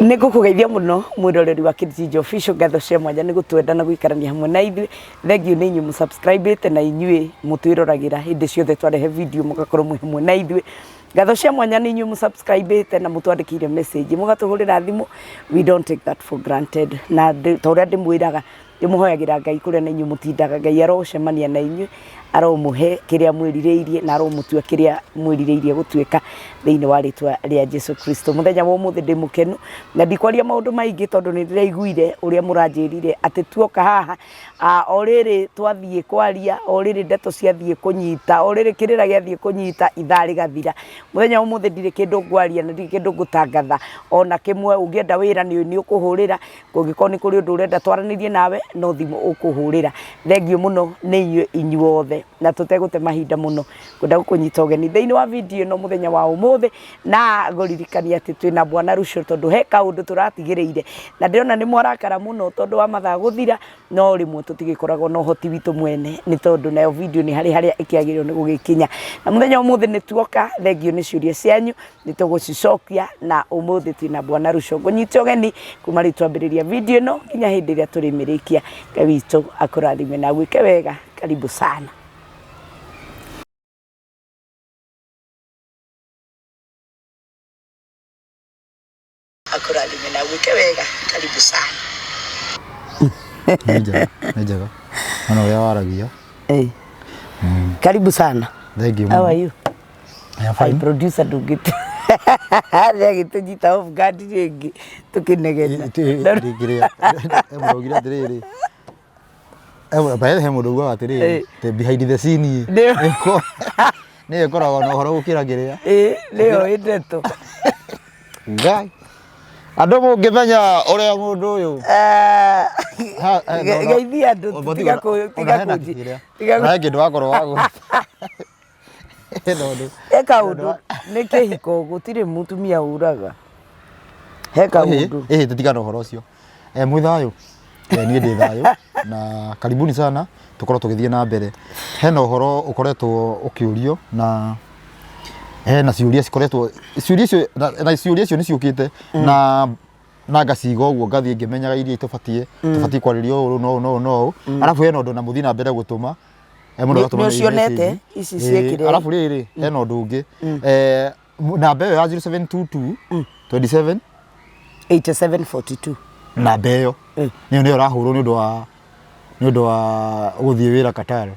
Nĩ ngũkũgeithia mũno mwĩroreri wa Kids Official, ngatho cia mwanya nĩ gũtwenda na gũikarania hamwe na ithuĩ. Thengiũ nĩ inyuĩ mũsubscribĩte na inyuĩ mũtwĩroragĩra hĩndĩ ciothe twarehe video mũgakorwo mwĩ hamwe na ithuĩ. Ngatho cia mwanya nĩ inyuĩ mũsubscribĩte na mũtwandĩkĩire message mũgatũhũrĩra thimũ, we don't take that for granted. Na ta ũrĩa ndĩmwĩraga, ndĩmũhoyagĩra Ngai kũrĩa na inyuĩ mũtindaga, Ngai arocemania na inyuĩ, aromũhe kĩrĩa mwĩrirĩirie na aromũtua kĩrĩa mwĩrirĩirie gũtuĩka thĩinĩ wa rĩtwa rĩa Jesu Kristo. Mũthenya wa ũmũthĩ ndĩ mũkenu na ndikwaria maũndũ maingĩ tondũ nĩ ndĩraiguire ũrĩa mũranjĩrire atĩ tuoka haha o rĩrĩ twathiĩ kwaria, o rĩrĩ ndeto ciathiĩ kũnyita, o rĩrĩ kĩrĩra gĩathiĩ kũnyita ithaa rĩgathira. Mũthenya wa ũmũthĩ ndirĩ kĩndũ ngwaria na ndirĩ kĩndũ ngũtangatha ona kĩmwe. Ũngĩenda wĩra nĩ ũkũhũrĩra, kũngĩkorwo nĩ kũrĩ ũndũ ũrenda twaranĩrie nawe no thimũ ũkũhũrĩra. Thengiũ mũno nĩ inyuĩ inyuothe na tũtegũte mahinda mũno ngwenda gũkũnyita ũgeni thĩinĩ wa video ĩno mũthenya wa ũmũthĩ na ngũririkania atĩ twĩna Bwana Ruco tondũ he kaũndũ tũratigĩrĩire na ndĩrona nĩ mwarakara mũno tondũ wa mathaa gũthira, no rĩmwe tũtigĩkoragwo na ũhoti witũ mwene nĩ tondũ nayo video nĩ harĩ harĩa ĩkĩagĩrĩirwo nĩ gũgĩkinya. Na mũthenya wa ũmũthĩ nĩ tuoka, thengiũ nĩ ciũria cianyu nĩ tũgũcicokia na ũmũthĩ twĩna Bwana Ruco. Ngũnyite ũgeni kuma rĩu twambĩrĩria video ĩno nginya hĩndĩ ĩrĩa tũrĩmĩrĩkia. Ngai witũ akũrathime na agwĩke wega. Karibu sana. Akũrathime na agwĩke wega. Karibu sana. Nĩ njega, nĩ njega. Ona ũrĩa waragia. Hey. Karibu sana. Thank you. How are you? I am Ai fine. producer ndungĩte. Agĩtũnyita off guard rĩngĩ tũkĩnegena. Kĩrĩa mũraugire atĩrĩrĩ. By he mũndũ ugaga atĩrĩrĩ, atĩ behind the scene Nĩyo. nĩyo ĩkoragwo na ũhoro gũkĩra kĩrĩa. Ĩĩ nĩyo ĩ ndeto. Ngai. Andũ mũngĩmenya ũrĩa mũndũ ũyũ Ha, no, no. Geithia andũ Ũmũthĩ tiga ona- kũ ona tiga hena kũnji. kĩrĩa. Tiga Ona he kĩndũ wakorwo wagũ. Hena ũndũ. He kaũndũ nĩ kĩhiko gũtirĩ mũtumia ũraga. He kaũndũ. Ĩhĩ tũtigane ũhoro ũcio. Mwĩ thayũ? Niĩ ndĩ thayũ na karibuni sana tũkorwo tũgĩthiĩ na mbere. Hena ũhoro ũkoretwo ũkĩũrio na hena ciũria cikoretwo ciũria icio na na ciũria icio nĩ ciũkĩte na na ngaciga ũguo ngathiĩ ngĩmenyaga iria itũbatiĩ tũbatiĩ kwarĩria ũũ no ũũ no ũũ no ũũ arabu hena ũndũ na mũthiĩ na mbere gũtũma. Mũndũ Nĩ agatũma ũcionete message. ici ciekire? Arabu rĩrĩ hena ũndũ ũngĩ namba ĩyo ya 0722 27 8742. Namba ĩyo nĩyo nĩyo ĩrahũrwo nĩ ũndũ wa gũthiĩ wĩra Qatar.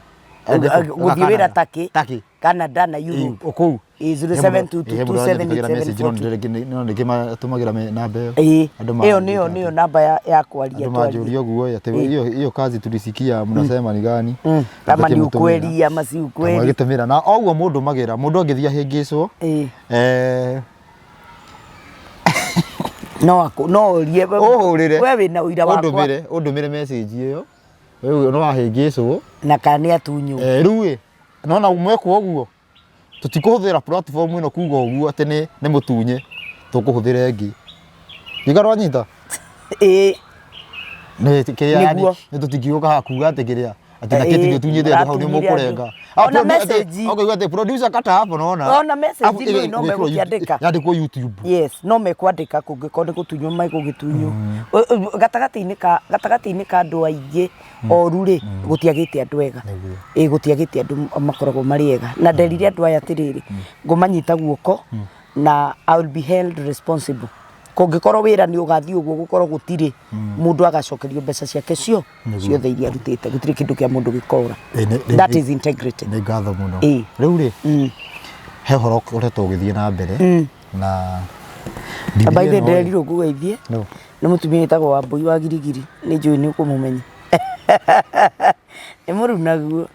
Gũthiĩ wĩra Turkey, Turkey. Canada na Europe. O kũu. Ĩ, 0722 No nĩkĩmatũmagĩra namba ĩyo. Andũ Ĩyo nĩyo namba ya kwaria andũ twarie. manjũria ũguo atĩ hiyo hiyo kazi tulisikia mnasema ni gani? Kama ni ukweli ama si ukweli. Magĩtũmĩra na oguo mũndũ magĩra mũndũ angĩthiĩ ahĩngĩcwo No akũ no ũrie ũhũrĩre we wĩna ũira wakwa ũndũmĩre message ĩyo rĩu no wahĩngĩcwo na kana nĩ atunywo. Rĩu ĩ nona mwekwo ũguo tũtikũhũthĩra platform ĩno kuga ũguo atĩ nĩ mũtunye, tũkũhũthĩra ĩngĩ ndiga rwanyita. Ĩĩ. Nĩ kĩrĩa yani Nĩguo. nĩ tũtingĩũka haha kuga atĩ kĩrĩa atĩ na Ĩĩ, kĩti nĩũtunyĩte andũ hau nĩ mũratunyire andũ. mũkũrenga. Ona message. Ũkaigua atĩ producer kata hapo nona. Ona message Alafu nĩ no ĩgwĩkĩrwo megũkĩandĩka. Yandĩkwo YouTube. Yes, no mekwandĩka kũngĩkorwo nĩ gũtunywo megũgĩtunywo. Gatagatĩ-inĩ ka andũ aingĩ oru rĩ, gũtiagĩte andũ ega. Nĩguo. Ĩ gũtiagĩte andũ makoragwo marĩ ega. Na nderire andũ aya atĩrĩrĩ, ngũmanyita guoko na I will be held responsible. Kũngĩkorwo wĩra nĩ ũgathiĩ ũguo gũkorwo gũtirĩ, mũndũ agacokerio mbeca ciake cio ciothe iria arutĩte, gũtirĩ kĩndũ kĩa mũndũ gĩkora. Ĩ, That is integrity. Nĩ ngatho mũno. Ĩ. Rĩu rĩ he ũhoro ũkoretwo ũgĩthiĩ na mbere na Na by the Bibilia way ĩno rĩ, ndĩrerirwo ngũgeithie No. nĩ mũtumia wĩtagwo Wambũi wa Girigiri, nĩ njũĩ nĩ ũkũmũmenya. Nĩ mũrunaguo.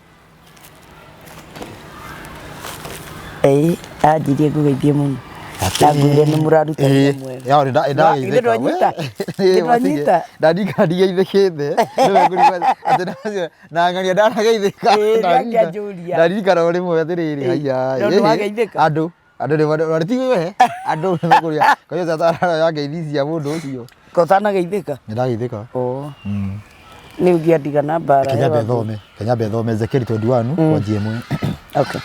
Ĩĩ anjirie ngũgeithie mũno. Na ngwĩre nĩ mũraruta wĩra mwega. Yao nĩ Githĩ ndwanyita? Githĩ ndwanyita? Ndandikara ndigeithĩkĩte. Nĩwe ngũririkana atĩ na ng'ania ndanageithĩka. Ĩĩ, nĩ angĩanjũria. Ndarikara o rĩmwe atĩrĩrĩ haiya. No nĩwageithĩka? Andũ nĩ ti we andũ nĩ mekũria kwa hiyo sasa ya ngeithi cia mũndũ ũcio. Ko ũtanageithĩka? Nĩ ndageithĩka. Oh. Nĩ ũngĩandiga na mbara. Kenya ya mbe Wambũi. thome. Kenya mbe thome Ezekiel 21 kwanjia ĩmwe. Okay.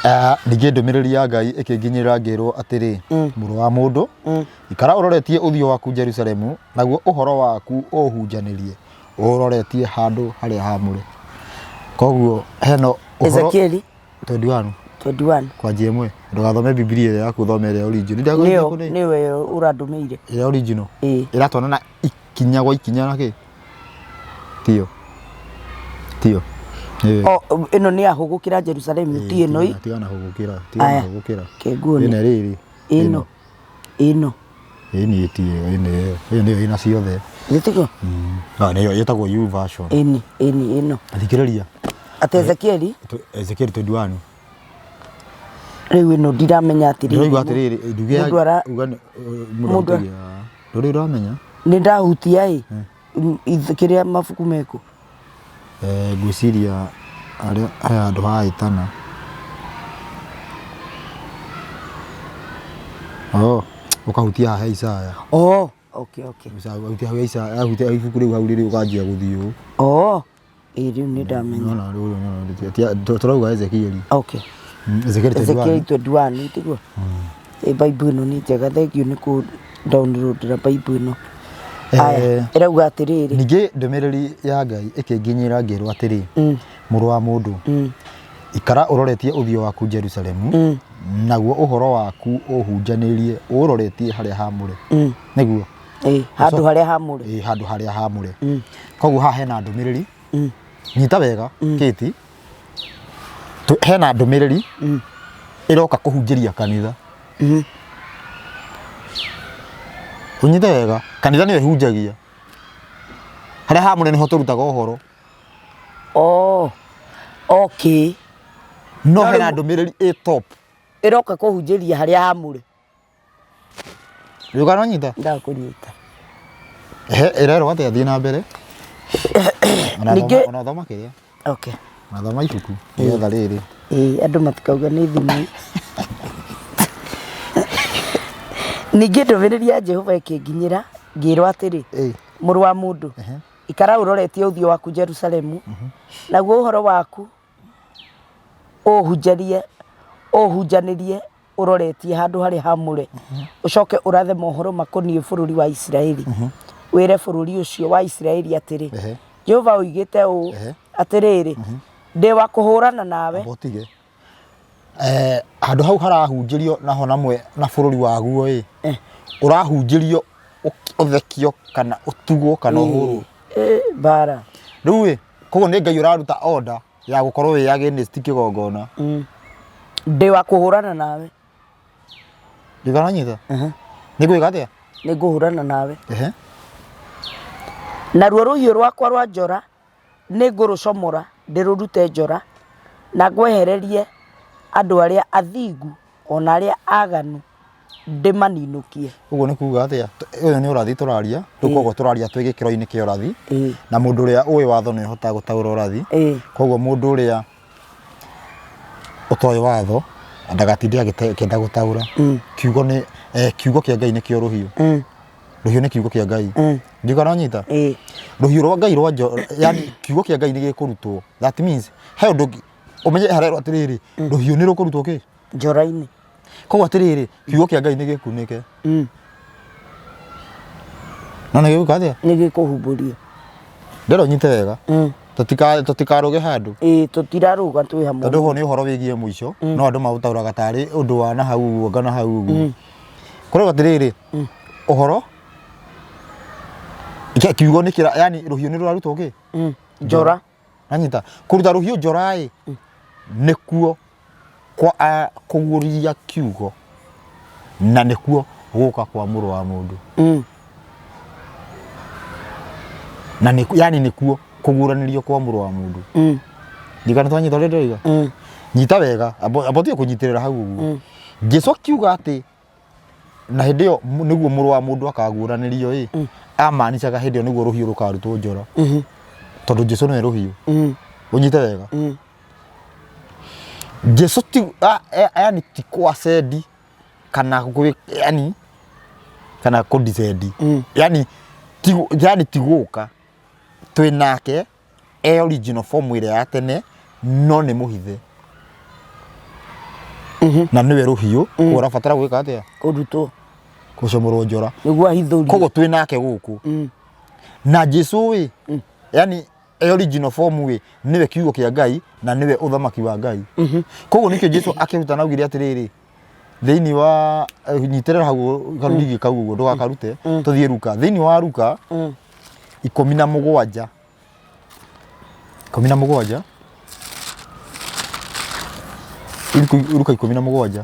Ah, ningĩ ndũmĩrĩri ya Ngai ĩkĩnginyĩrĩra ngĩrwo atĩrĩ, mũrũ wa mũndũ, ikara ũroretie ũthiũ waku Jerusalemu, naguo ũhoro waku ũũhunjanĩrie ũroretie handũ harĩa haamũre. Koguo hena ũhoro Ezekieli 21 21 kwanjia ĩmwe ndũgathome Bibilia ĩrĩa yaku ũthome ĩrĩa original. Nĩyo nĩwe ũrandũmĩire. Ĩrĩa original Ĩĩ. ĩratwana na ikinya gwa ikinya na kĩ tiyo tiyo Ĩĩ. O ĩno nĩ yahũgũkĩra Jerusalemu ti ĩno ĩ. tigana hũgũkĩra tigana Aya. hũgũkĩra Ke nguone. ĩno rĩrĩ Ĩno. Ĩno. ĩĩ niĩ ti ĩyo ĩno ĩyo ĩyo nĩyo ĩna ciothe Gĩtĩko? Ah, nĩyo ĩtagwo U version Ĩni, ĩni ĩno. thikĩrĩria Atĩ Ezekieli Ezekiel 21 rĩu ĩno ndiramenya atĩrĩrĩ. ndĩraigua atĩrĩrĩ nduge Mũndũ ara- uga mũndũ mũndũ- ahutagia ndũrĩ ũramenya Nĩ ndahutia ĩ. Kĩrĩa mabuku mekũ. Eh, ngwĩciria harĩa he handũ hahĩtana oh ũkahutia haha he Isaya Oh, okay, okay. Ũkahutia hau he Isaya ahutia ibuku rĩu hau rĩrĩ ũkanjia gũthiĩ ũũ Oh, ĩ rĩu nĩ ndamenya. Nĩwona rĩu nĩwona, tũrauga Ezekieli Okay. Ezekieli Ezekiel 21 21 tiguo? Ĩ Bible ĩno nĩ njega thengiũ nĩ kũ download Bible ĩno. Aya, ĩrauga atĩrĩrĩ. Ningĩ ndũmĩrĩri ya Ngai ĩkĩnginyĩra ngĩrwo atĩrĩ, mũrũ wa mũndũ, ikara ũroretie ũthiũ waku Jerusalemu, naguo ũhoro waku ũhunjanĩrie ũũroretie harĩa haamũre. Nĩguo? Ĩ, handũ harĩa haamũre. Ĩ, handũ harĩa haamũre. Koguo haha hena ndũmĩrĩri, nyita wega Kate, hena ndũmĩrĩri ĩroka kũhunjĩria kanitha. Ũnyite wega, kanitha nĩyo ĩhunjagia. Harĩa haamũre nĩho tũrutaga ũhoro. Oh, okay. No hena ndũmĩrĩri ĩ top. Ĩroka kũhunjĩria harĩa haamũre. Rĩu kana nyita? Ndakũnyita. Ehe, ĩrerwo atĩa thiĩ na mbere. Ona Ningĩ- thoma- Ona thoma kĩrĩa. Okay. Ona thoma ibuku. Nĩgetha rĩrĩ. Ĩĩ, andũ matikauga nĩ thimũ. Ningĩ ndũmĩrĩri ya Jehova ĩkĩnginyĩra ngĩrwo atĩrĩ, Ĩĩ. mũrũ wa mũndũ, ikara ũroretie ũthiũ waku Jerusalemu, naguo ũhoro waku ũhunjarie ũhunjanĩrie ũroretie handũ harĩa hamũre, ũcoke ũrathe mohoro makoniĩ bũrũri wa Isiraeli, wĩre bũrũri ũcio wa Isiraeli atĩrĩ, Jehova oigĩte ũũ, Atĩrĩrĩ, ndĩ wa kũhũrana nawe. Amba ũtige. Eh, handũ hau harahunjĩrio naho namwe na bũrũri waguo ĩ ũrahunjĩrio ũthekio kana ũtugwo kana ũhũrwo Eh, mbara. Rĩu ĩ koguo nĩ Ngai ũraruta order ya gũkorwo wĩ against kĩgongona. Ndĩ wa kũhũrana nawe. Ndĩkaranyita? Nĩ gwĩka atĩa? Nĩ ngũhũrana nawe. Ehe. Naruo rũhiũ rwakwa rwa njora nĩ ngũrũcomora ndĩrũrute njora, na ngwehererie andũ arĩa athingu o na arĩa aganu ndĩmaninũkie. Ũguo nĩ kuga atĩa? Ũyũ nĩ ũrathi tũraria, rĩu koguo tũraria twĩ gĩkĩro-inĩ kĩa ũrathi, na mũndũ ũrĩa ũĩ watho nĩ ahotaga gũtaũra ũrathi, koguo mũndũ ũrĩa ũtoĩ watho ndagatinde akĩenda gũtaũra. Kiugo nĩ kiugo kĩa Ngai nĩkĩo rũhiũ. Rũhiũ nĩ kiugo kĩa Ngai. Ndiũĩ kana wanyita? Rũhiũ rwa Ngai rwa njora, yani kiugo kĩa Ngai nĩ gĩkũrutwo. That means he ũndũ ũmenye harerwo atĩrĩrĩ, rũhiũ nĩ rũkũrutwo kĩ? Njora-inĩ. Koguo atĩrĩrĩ, kiugo kĩa Ngai nĩ gĩkunĩke. No nĩ gĩgwĩka atĩa? Nĩ gĩkũhumbũrio. Ndĩrenda ũnyite wega. Tũtikarũge handũ. Ĩĩ tũtirarũga twĩ hamwe. Tondũ ũguo nĩ ũhoro wĩgiĩ mũico, no andũ maũtaũraga tarĩ ũndũ wa na hau ũguo anga na hau ũguo. Kũrauga atĩrĩrĩ, ũhoro kiugo nĩ kĩra yani rũhiũ nĩ rũrarutwo kĩ? Njora. Anyita kũruta rũhiũ njora ĩ nĩkuo kwa a, kũguũria kiugo na nĩkuo gũka kwa mũrũ wa mũndũ na nĩ, yani nĩkuo kũguũranĩrio kwa mũrũ wa mũndũ ndikana twanyita ũrĩa ndĩroiga nyita wega amba ũtige kũnyitĩrĩra hau ũguo Jesu akiuga atĩ na hĩndĩ ĩyo nĩguo mũrũ wa mũndũ akaguũranĩrio ĩ amanicaga hĩndĩ ĩyo nĩguo rũhiũ rũkarutwo njora tondũ Jesu nĩwe rũhiũ ũnyite wega Jesu ti yani ti kwacendi kana gwĩ yani kana kũdicendi yani ti yani ti gũka twĩ nake e original form ĩrĩa ya tene no nĩ mũhithe. Na nĩwe rũhiũ, koguo arabatara gwĩka atĩa? Kũrutwo. Gũcomorwo njora. Nĩguo ahithũrio. Koguo twĩ nake gũkũ. Na Jesu ĩ, yani e original form ĩ, nĩwe kiugo kĩa Ngai na nĩwe ũthamaki wa Ngai. Koguo nĩkĩo Jesu akĩrutana augire atĩrĩrĩ, thĩinĩ wa nyitĩrĩra hau karurigi kau ũguo ndũgakarute, tũthiĩ Luka. Thĩinĩ wa Luka 17, 17, Luka 17.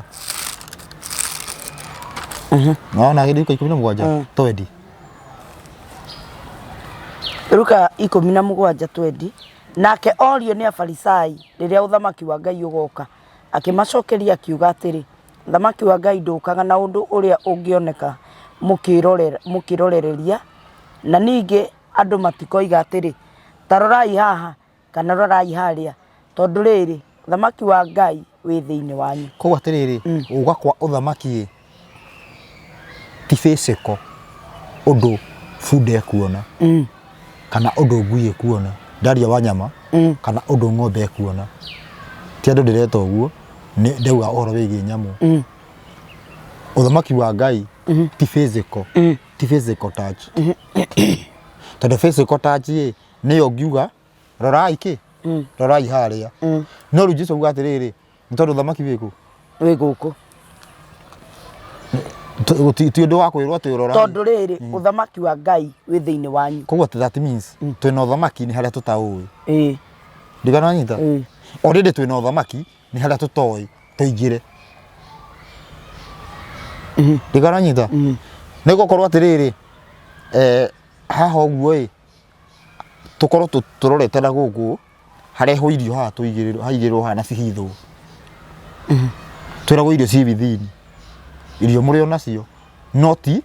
Naona Luka 17 twendi. Luka 17 twendi. Nake orio nĩ Afarisai rĩrĩa ũthamaki wa Ngai ũgoka, akĩmacokeria akiuga atĩrĩ, ũthamaki wa Ngai ndũkaga na ũndũ ũrĩa ũngĩoneka mũkĩrorereria, na ningĩ andũ matikoiga atĩrĩ, ta rorai haha, kana rorai harĩa, tondũ rĩrĩ, ũthamaki wa Ngai wĩ thĩinĩ wanyu. Koguo atĩrĩrĩ, gũka kwa ũthamaki ĩ, ti physical ũndũ bunda ĩkuona kana ũndũ ngui ĩkuona, ndaria wa nyama kana ũndũ ng'ombe ĩkuona. Ti andũ ndĩreta ũguo, nĩ ndauga ũhoro wĩgiĩ nyamũ. Ũthamaki wa Ngai ti physical, ti physical touch. Tondũ physical touch ĩ, nĩyo ngiuga rorai kĩ, rorai harĩa. No rĩu Jesu auga atĩrĩrĩ, nĩ tondũ ũthamaki wĩ kũ? Wĩ gũkũ. Ti ũndũ wa kwĩrwo atĩ rorai. Tondũ rĩrĩ, ũthamaki wa Ngai wĩ thĩinĩ wanyu. Koguo that means twĩna ũthamaki nĩ harĩa tũtaũĩ. Ndigana wanyita? Already twĩna ũthamaki nĩ harĩa tũtoĩ tũingĩre. Ndigana wanyita? Nĩ gũkorwo atĩrĩrĩ, haha ũguo ĩ, tũkorwo tũrorete na gũkũ harehwo irio haha tũigĩrĩrwo haigĩrĩrwo haha na cihithwo. Twĩragwo irio ciĩ within, irio mũrĩ o nacio no ti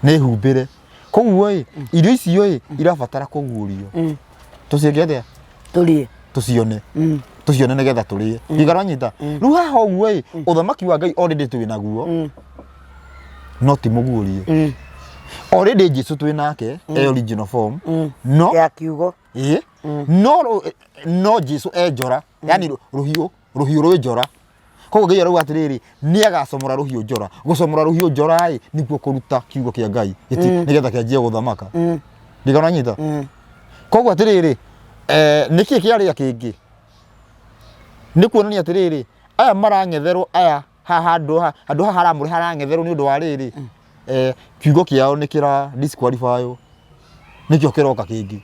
nĩ humbĩre. Koguo ĩ, irio icio ĩ irabatara kũguũrio. Tũciĩke atĩa? Tũrĩe. Tũcione. Tũcione nĩgetha tũrĩe. Ndigana wanyita? Rĩu haha ũguo ĩ, ũthamaki wa Ngai already twĩ naguo no ti mũguũrie. Already Jesu twĩ nake e original form no Ya kiugo. Ĩĩ. No no Jesu e njora, yani rũhiũ rũhiũ rwĩ njora. Koguo Ngai arauga atĩrĩrĩ, nĩ agacomora rũhiũ njora. Gũcomora rũhiũ njora ĩ, nĩkuo kũruta kiugo kĩa Ngai nĩgetha kĩanjie gũthamaka. Ndigana wanyita? Koguo atĩrĩrĩ, nĩkĩ kĩarĩa kĩngĩ? Nĩ kuonania atĩrĩrĩ, aya marang'etherwo aya haha handũ handũ haha haramũre harang'etherwo nĩ ũndũ wa rĩrĩ, kiugo kĩao nĩ kĩra disqualify nĩkĩo kĩroka kĩngĩ.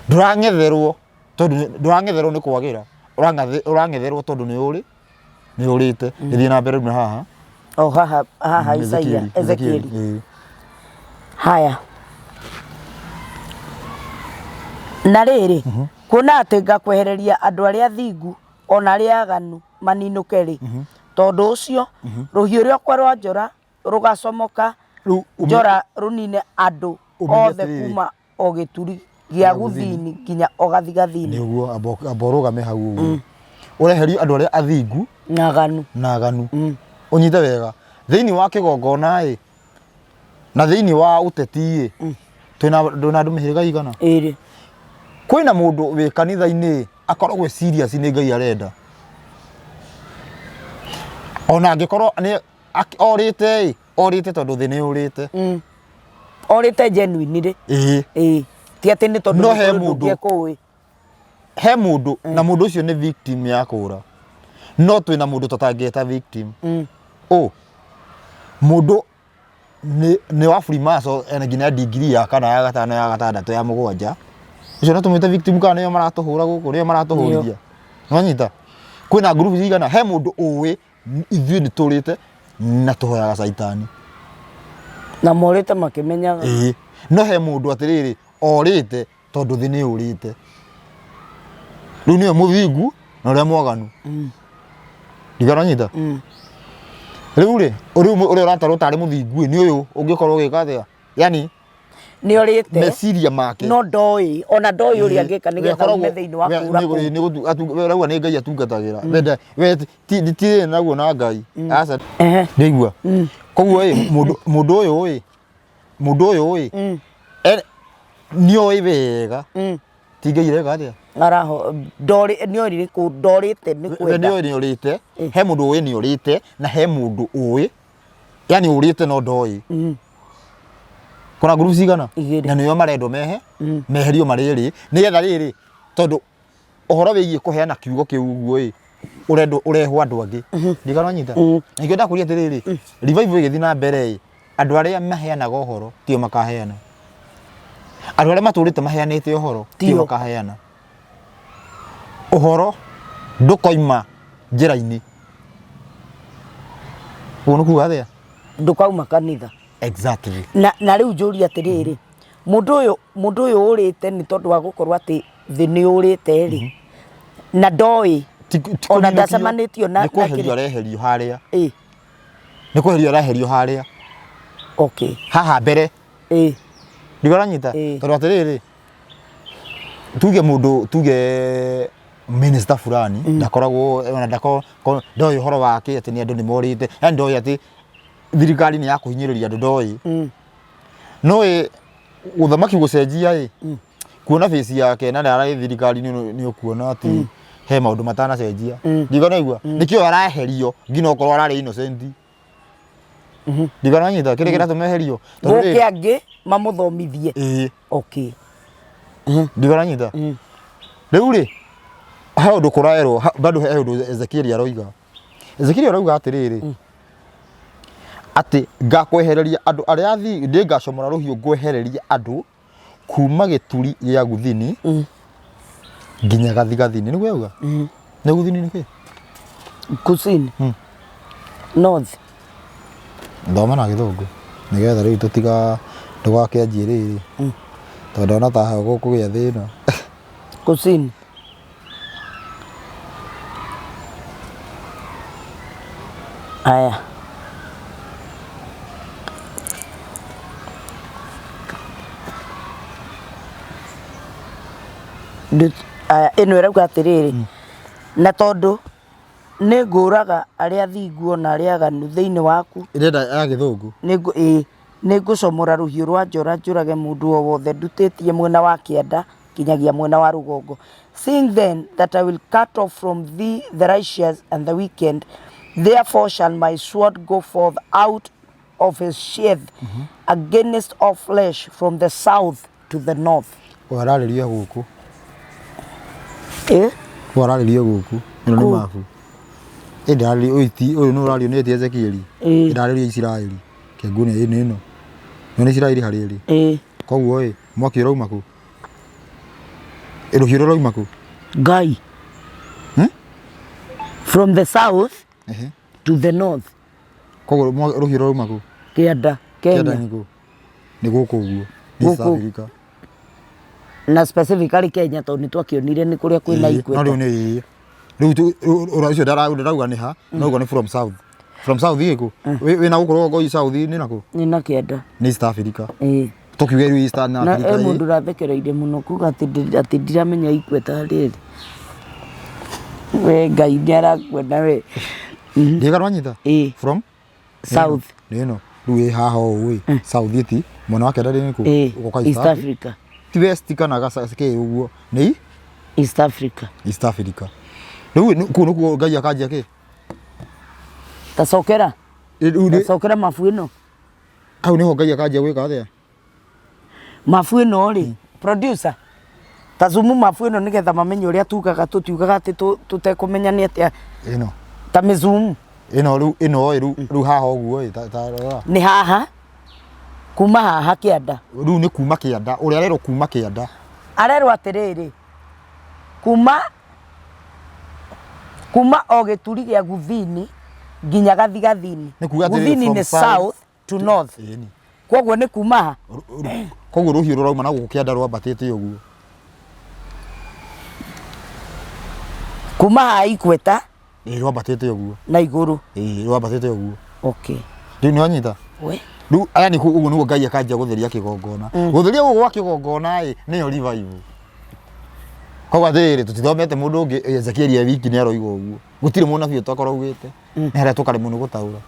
Ndũrang'etherwo tondũ ndũrang'etherwo nĩ kwagĩra, ũrang'etherwo tondũ nĩ ũrĩ nĩ ũrĩte. Gĩthiĩ na mbere rĩu na haha. O haha haha Isaia, Ezekieli. Ĩĩ. Haya. Na rĩrĩ, kuona atĩ ngakwehereria andũ arĩa athingu o na arĩa aganu maninũke-rĩ, tondũ ũcio rũhiũ rwakwa rwa njora rũgacomoka Rĩu njora rũnine andũ ũmenye othe atĩrĩrĩ. kuma o gĩturi gĩa gũthini nginya o gathigathini. Nĩ ũguo, amba ũrũgame hau ũguo. Ũreherio andũ arĩa athingu na aganu. Na aganu. Ũnyite wega. Thĩinĩ wa kĩgongona ĩ, na thĩinĩ wa ũteti ĩ, twĩna twĩna andũ mĩhĩrĩga igana? Ĩrĩ. Kwĩna mũndũ wĩ kanitha-inĩ ĩ, akoragwo e serious nĩ Ngai arenda. Ona angĩkorwo nĩ orĩte ĩ, orĩte tondũ thĩ nĩ ũrĩte. Orĩte genuine rĩ. Ĩĩ. Ĩĩ. Ti atĩ nĩ tondũ No nĩ he kũrĩ ũndũ mũndũ ũngĩ ekũĩ. He mũndũ na mũndũ ũcio nĩ victim ya kũra. No twĩna mũndũ tũtangĩta victim. Ũ mũndũ nĩ wa Freemason ena nginya degree ya kana ya gatano ya gatandatũ ya mũgwanja. Ũcio no tũmwĩte victim kana nĩo maratũhũra gũkũ, nĩo maratũhũrithia. Nĩwanyita? Kwĩna group cigana, he mũndũ ũĩ ithuĩ nĩ tũrĩte na tũhoyaga caitani. Na morĩte makĩmenyaga. Ĩĩ. No he mũndũ atĩrĩrĩ orĩte tondũ thĩ nĩ yũrĩte. Rĩu nĩwe mũthingu na ũrĩa mwaganu. Ndikananyita? Rĩu rĩ, rĩu ũrĩa ũratarwo tarĩ mũthingu ĩ, nĩ ũyũ ũngĩkorwo ũgĩka atĩa? Yani Nĩ orĩte meciria make. No ndoĩ, ona ndoĩ ũrĩa angĩka nĩgetha aume thĩinĩ wa kũũra kũu. Ũrauga nĩ Ngai atungatagĩra. Wenda we ti naguo na Ngai. Aca. Nĩigua. Koguo ĩ, mũndũ ũyũ ĩ, mũndũ ũyũ ĩ, nĩoĩ wega. Ti Ngai areka atĩa? Araho ndorĩ nĩ orire kũ ndorĩte nĩ We kwenda. nĩ ũĩ nĩ ũrĩte, he mũndũ ũĩ nĩ ũrĩte na he mũndũ ũĩ yani ũrĩte no ndoĩ. Kuna group cigana? Igĩrĩ. Na nĩo marendwo mehe meherio marĩ erĩ nĩgetha rĩrĩ tondũ ũhoro wĩgiĩ kũheana kiugo kĩu ũguo ĩ ũrendwo ũrehwo andũ angĩ ndigana wanyita na nĩkĩo ndakũria atĩrĩrĩ revival ĩgĩthiĩ na mbere ĩ andũ arĩa maheanaga ũhoro tio makaheana andũ arĩa matũrĩte maheanĩte ũhoro tio Tio. makaheana ũhoro ndũkoima njĩra-inĩ ũguo nĩ kuga atĩa Ndũkauma kanitha. Exactly. Na na rĩu njũrie atĩrĩrĩ, mũndũ ũyũ mũndũ ũyũ ũrĩte nĩ tondũ wa gũkorwo atĩ thĩ nĩ ũrĩte rĩ, na ndoĩ Ti ona kũninũkio, ndacemanĩtio na nĩ na kweherio kĩrĩa- areherio harĩa Ĩ, nĩ kweherio areherio harĩa okay haha mbere ĩ ndio ũranyita Ĩ. tondũ atĩrĩrĩ tuge mũndũ tuge minister fulani ndakoragwo ona ndako ndoĩ ũhoro wake atĩ nĩ andũ nĩ morĩte yani ndoĩ atĩ thirikari nĩ ya kũhinyĩrĩria andũ ndoĩ no ĩ ũthamaki gũcenjia ĩ kuona face yake na ararĩ thirikari-inĩ nĩ ũkuona atĩ he maũndũ matanacenjia ndikanaigua nĩkĩo araeherio nginya okorwo ararĩ innocent ndikananyita kĩrĩa kĩratũma eherio Tondũ gũke rĩrĩ- angĩ mamũthomithie ĩĩ okay ndikananyita rĩu rĩ he ũndũ kũraerwo ha- bado he ũndũ Ezekieli aroiga Ezekieli arauga atĩrĩrĩ atĩ ngakwehereria andũ arĩa athingu ndĩngacomora rũhiũ ngwehererie andũ kuma gĩturi gĩa guthini nginya gathigathini nĩguo yauga nĩ guthini nĩ kĩ kusini north thoma na gĩthũngũ nĩgetha rĩu tũtiga ndũgakĩanjie rĩrĩ tondũ ndona ta haha gũkũgĩa thĩna kusini aya Aya ĩno ĩrauga atĩrĩrĩ na tondũ nĩ ngũraga arĩa athingu ona arĩa aganu thĩinĩ waku ĩrenda ya gĩthũngũ ĩĩ nĩ ngũcomora rũhiũ rwa njora njũrage mũndũ o wothe ndutĩtie mwena wa kĩanda kinyagia mwena wa rũgongo. Seeing then that I will cut off from thee the righteous and the wicked, therefore shall my sword go forth out of his sheath against all flesh from the south to the north. Ũyũ ararĩria gũkũ Eh? Ũyũ ararĩria gũkũ ĩno nĩ Kũ? mabu ĩ ndararĩria ũyũ ti ũyũ nĩ ũrario nĩ ti Ezekieli Ĩ. ndararĩria Isiraeli kĩnguo nĩ ĩno ĩno nĩ Isiraeli harĩa ĩrĩ Eh. koguo ĩ mwaki ũrauma kũ Rũhiũ rũrauma kũ? Ngai. Hmm? From the south Ehe. to the north. Koguo rũhiũ rũrauma kũ? Kĩanda, Kĩanda Kenya. nĩ kũ? Nĩ gũkũ ũguo. Nĩ East Gũkũ. Africa. Na specifically Kenya tondũ nĩ twakĩonire nĩ kũrĩa kwĩna Ĩĩ, No Equator. rĩu nĩ ĩĩ. Rĩu ũrĩa ũcio ndarauga nĩ ha? Nauga nĩ from south. From south ĩ kũ? Wĩna gũkũ rũgongo south nĩ nakũ? Nĩ na kĩanda. Nĩ East Africa. Ĩĩ. Tũkiuge rĩu East Na Africa e ĩ. mũndũ ũrathekereire mũno kuga atĩ atĩ ndiramenya Equator rĩrĩ. We Ngai nĩ arakuona we. Ndiga nwanyita? Ĩĩ. From? South. Nĩ ĩno. Rĩu ĩ haha ũũ ĩ. South ĩti. Mwena wa kĩanda nĩ kũ? Ĩĩ. Ũgoka East Africa. Ti West kana kĩ ũguo. Nĩ East Africa. East Africa. Rĩu kũu nĩkuo Ngai akanjia kĩ? Tacokera. Rĩu Tacokera mabu ĩno. Hau nĩho Ngai akanjia gwĩka atĩa? Mabu ĩno rĩ, producer, ta zoom mabu ĩno nĩgetha mamenye ũrĩa tugaga tũtiugaga atĩ tũtekũmenya nĩ atĩa. Ĩno. Ta mĩzoom. Ĩno rĩu ĩno ĩ rĩu rĩu haha ũguo ĩ ta ta rora. Nĩ haha kuma haha kĩanda. Rĩu nĩ kuma kĩanda, ũrĩa arerwo kuma kĩanda. Arerwo atĩrĩrĩ, kuma kuma o gĩturi gĩa guthini nginya gathigathini. Nĩ kuga atĩrĩrĩ, Guthini from nĩ south south to north. Ĩni. Koguo nĩ kuma ha? Koguo rũhiũ rũrauma na gũkũ kĩanda rwambatĩte ũguo. Kuma haha Equator Ĩĩ rwambatĩte ũguo. na igũrũ. Ĩĩ rwambatĩte ũguo. Okay. Rĩu nĩ wanyita? We. Rĩu aya nĩ ũguo nĩguo Ngai akanjia gũtheria kĩgongona. Gũtheria gũkũ gwa kĩgongona ĩ nĩyo revival. Koguo atĩrĩrĩ tũtithomete mũndũ ũngĩ Ezekiel e wiki nĩ aroiga ũguo. Gũtirĩ mũnabii ũtakorwo augĩte. Nĩ harĩa tũkaremwo nĩ gũtaũra.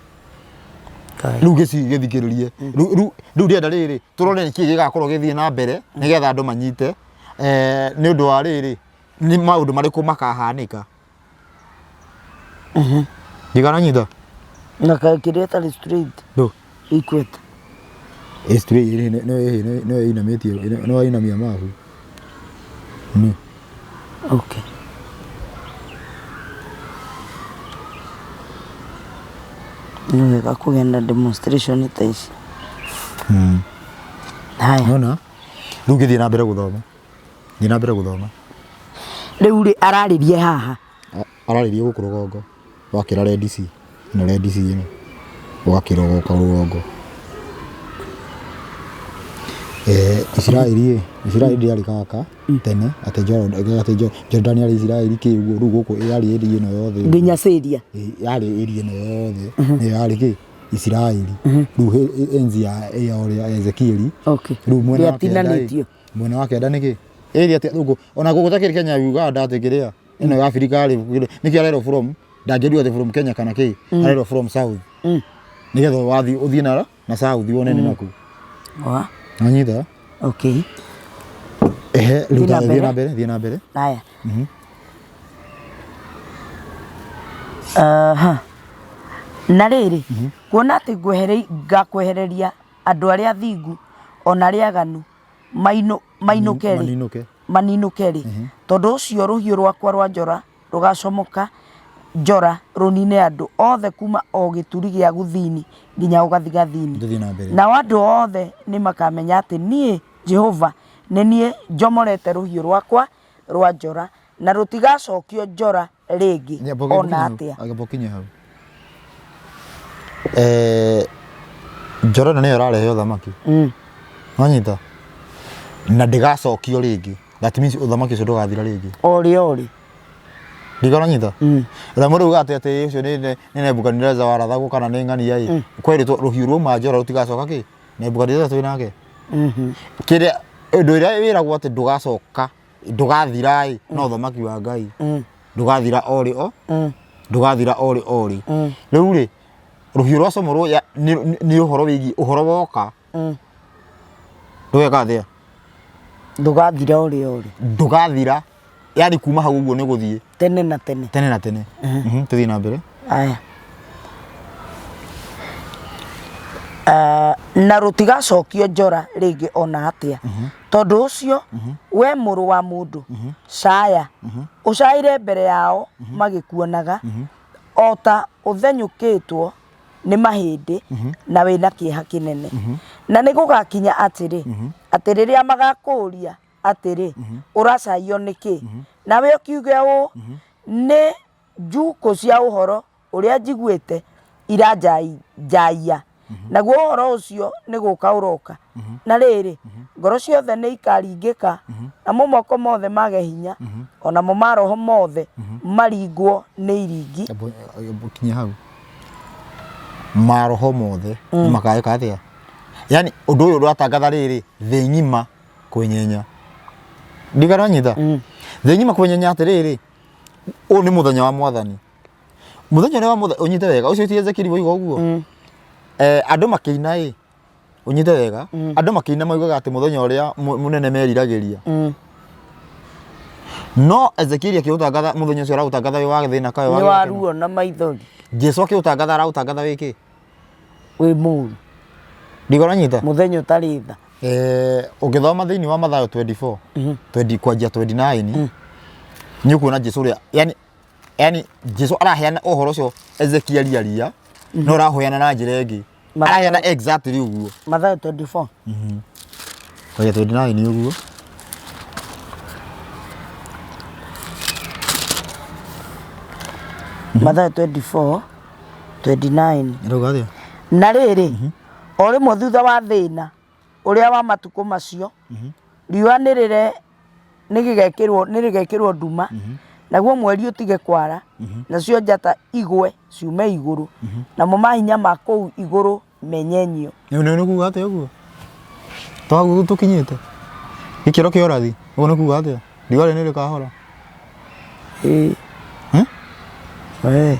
Rĩu gĩthikĩrĩrie. Rĩu ndĩrenda rĩrĩ tũrore nĩkĩ gĩgakorwo gĩgĩthiĩ na mbere nĩgetha andũ manyite. Eh, nĩ ũndũ wa rĩrĩ nĩ maũndũ marĩkũ makahanĩka ndigana nyita Na kĩrĩa ĩtarĩ straight. Ndũ. Equator. Ĩ straight ĩ, no ĩ no ĩinamĩtie no ĩinamia mabu nĩ Okay. Nĩ wega kũgĩa na demonstration ta ici. Haya. Nona rĩu ngĩthiĩ na mbere gũthoma thiĩ na mbere gũthoma Rĩu rĩ ararĩrie haha. Ararĩria gũkũ rũgongo wakĩra Red Sea ĩno Red Sea ĩno ũgakĩra ũgoka rũgongo. Eh, Isiraeli ĩ Isiraeli ndĩarĩ gaka tene atĩ atĩ Jordan yarĩ Isiraeli kĩ ũguo rĩu gũkũ yarĩ area ĩno yothe Nginya Syria. Ĩ, yarĩ area ĩno yothe nĩyo yarĩ kĩ Isiraeli rĩu enzi ya ya ũrĩa Ezekieli Okay. rĩu mwena wa kĩanda ĩ, Ndĩatinanĩtio. mwena wa kĩanda nĩ kĩ area atĩ gũkũ ona gũkũ takĩrĩ Kenya Uganda atĩ kĩrĩa ĩno ya Afrika rĩ nĩkĩo arerwo from ndangĩrwo atĩ from Kenya kana kĩ arerwo from south nĩgetha wathiĩ ũthiĩ na na south wone nĩ naku Wa. nanyita Okay. ehe rĩu Thiĩ na ta- thiĩ mbere. na mbere thiĩ na mbere Haya. Aha. Na rĩrĩ, kuona atĩ ngakwehereria andũ arĩa athingu o na arĩa aganu mainũke-rĩ, Maninũke. maninũke-rĩ, tondũ ũcio rũhiũ rwakwa rwa njora rũgacomoka njora rũnine andũ othe kuma o gĩturi gĩa gũthini nginya o gathigathini. Tũthiĩ na mbere. Nao andũ othe nĩmakamenya atĩ niĩ Jehova nĩ niĩ njomorete rũhiũ rwakwa rwa njora, na rũtigacokio njora rĩngĩ o na atĩa. Amba ũkinye hau. Eh, njora ĩno nĩyo ĩrarehe ũthamaki. Wanyita? Na ndĩgacokio rĩngĩ. That means ũthamaki ũcio ndũgathira rĩngĩ. O rĩ o rĩ. Ndikona nyita? Ũrĩa mũrauga atĩ atĩ ũcio nĩ nĩ Nebukadneza warathagwo kana nĩ ng'ania ĩ. Kwerĩtwo rũhiũ rwauma njora rũtigacoka kĩ? Nebukadneza twĩ nake. Kĩrĩa ũndũ ũrĩa wĩragwo atĩ ndũgacoka ndũgathira ĩ no ũthamaki wa Ngai. Ndũgathira o rĩ o ndũgathira o rĩ o rĩ. Rĩu rĩ rũhiũ rwa comorwo nĩ nĩ ũhoro wĩgiĩ ũhoro woka ndũgeka atĩa? Ndũgathira o rĩ o rĩ. Ndũgathira yani kuma hau ũguo nĩ gũthiĩ Tene na tene. tene na tene. Tũthiĩ na mbere. Aya. Na rũtigacokio njora rĩngĩ o na atĩa. Tondũ ũcio, we mũrũ wa mũndũ, caya, ũcaĩre mbere yao magĩkuonaga, o ta ũthenyũkĩtwo nĩ mahĩndĩ na wĩ na kĩeha kĩnene. Na nĩgũgakinya atĩrĩ, atĩ rĩrĩa magakũũria atĩrĩ, ũracaio nĩkĩ? Nawe ũkiuge ũũ, nĩ njukũ cia ũhoro ũrĩa njiguĩte iranjaia, naguo ũhoro ũcio nĩ gũka ũroka. Na rĩrĩ, ngoro ciothe nĩ ikaringĩka, namo moko mothe mage hinya, o namo maroho mothe maringwo nĩ iringi. Kinya hau maroho mothe mm. makagĩka atĩa yani ũndũ ũyũ ũratangatha rĩrĩ thĩ ng'ima kwĩnyenya ndikaranyita thĩ ng'ima kwĩnyenya atĩrĩrĩ ũyũ nĩ mũthenya wa mwathani mũthenya ũrĩa wa mũthenya ũnyite wega ũcio ti Ezekieli woiga ũguo eh, andũ makĩina ĩ ũnyite wega andũ makĩina maugaga atĩ mũthenya ũrĩa mũnene meriragĩria no Ezekieli akĩũtangatha mũthenya ũcio araũtangatha wĩ wa thĩna kaĩ wa Nĩ wa ruo na maithori. Jesu akĩũtangatha araũtangatha wĩ kĩ Wĩ mũru. ndigoranyita Mũthenya ũtarĩ tha. Eh, ũngĩthoma thĩinĩ wa Mathayo 24 20 kwanjia 29 nĩ ũkuona Jesu ũrĩa yani yani Jesu araheana ũhoro ũcio Ezekieli aria no araheana na njĩra ĩngĩ araheana exactly ũguo Mathayo 24. kwanjia 29 ũguo Mathayo 24 29. ĩrauga atĩa Na rĩrĩ, o rĩmwe thutha wa thĩna ũrĩa wa matukũ macio, riũa nĩrĩgekĩrwo nduma, naguo mweri ũtige kwara, nacio njata igwe ciume igũrũ, namo mahinya ma kũu igũrũ menyenyio. Nĩ nĩ kuga atĩa ũguo twaguo tũkinyĩte gĩkĩro kĩa ũrathi ũguo nĩ kuga atĩa riũa rĩ nĩ rĩkahora Ĩĩ. Eh? Ĩĩ.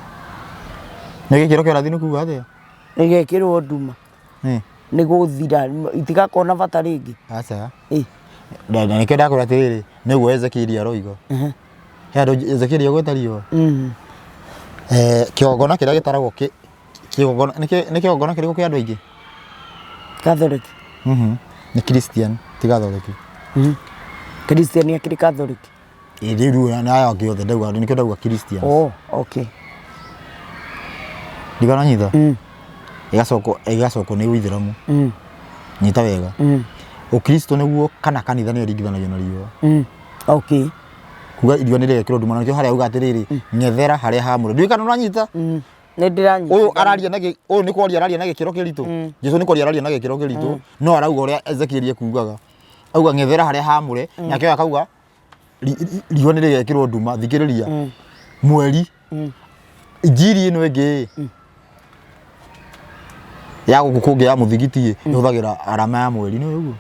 Nĩ gĩkĩro kĩa ũrathi nĩ kuga atĩa Rĩgekĩrwo nduma. Ĩ. Nĩ gũthira itigakorwo na bata rĩngĩ. Aca. Ĩ. Na na nĩkĩo ndakwĩra atĩrĩrĩ, nĩguo Ezekieli aroiga. He handũ Ezekieli agweta riũa. Eh, kĩgongona kĩrĩa gĩtaragwo kĩ kĩgongona nĩ kĩ- nĩ kĩgongona kĩrĩkũ kĩa andũ aingĩ? Catholic. Nĩ Christian ti Catholic. Christian akĩrĩ Catholic. Ĩ, rĩu rĩu na aya angĩ othe ndauga nĩkĩo ndauga Christian. Oh, okay. Ndikananyita. Ĩgacokwo ĩgacokwo nĩ Ũithĩramu. Nyita wega. Ũkristo nĩguo kana kanitha nĩyo ĩringithanagio na riũa. Okay. Kuga riũa nĩ rĩgekĩrwo nduma na nĩkĩo harĩa auga atĩrĩrĩ ng'ethera harĩa hamũre. Ndiũĩ kana ũranyita. Nĩ ndĩranyita. Ũyũ araria na ũyũ nĩ kwaria araria na gĩkĩro kĩritũ. Jesu nĩ kwaria araria na gĩkĩro kĩritũ no arauga ũrĩa Ezekiel ekugaga. Auga ng'ethera harĩa hamũre nake ũyũ akauga riũa nĩ rĩgekĩrwo nduma. Thikĩrĩria. Mweri. Injiri ĩno ĩngĩ ya gũkũ kũngĩ ya mũthigiti ĩhũthagĩra arama ya mweri nĩ ũguo.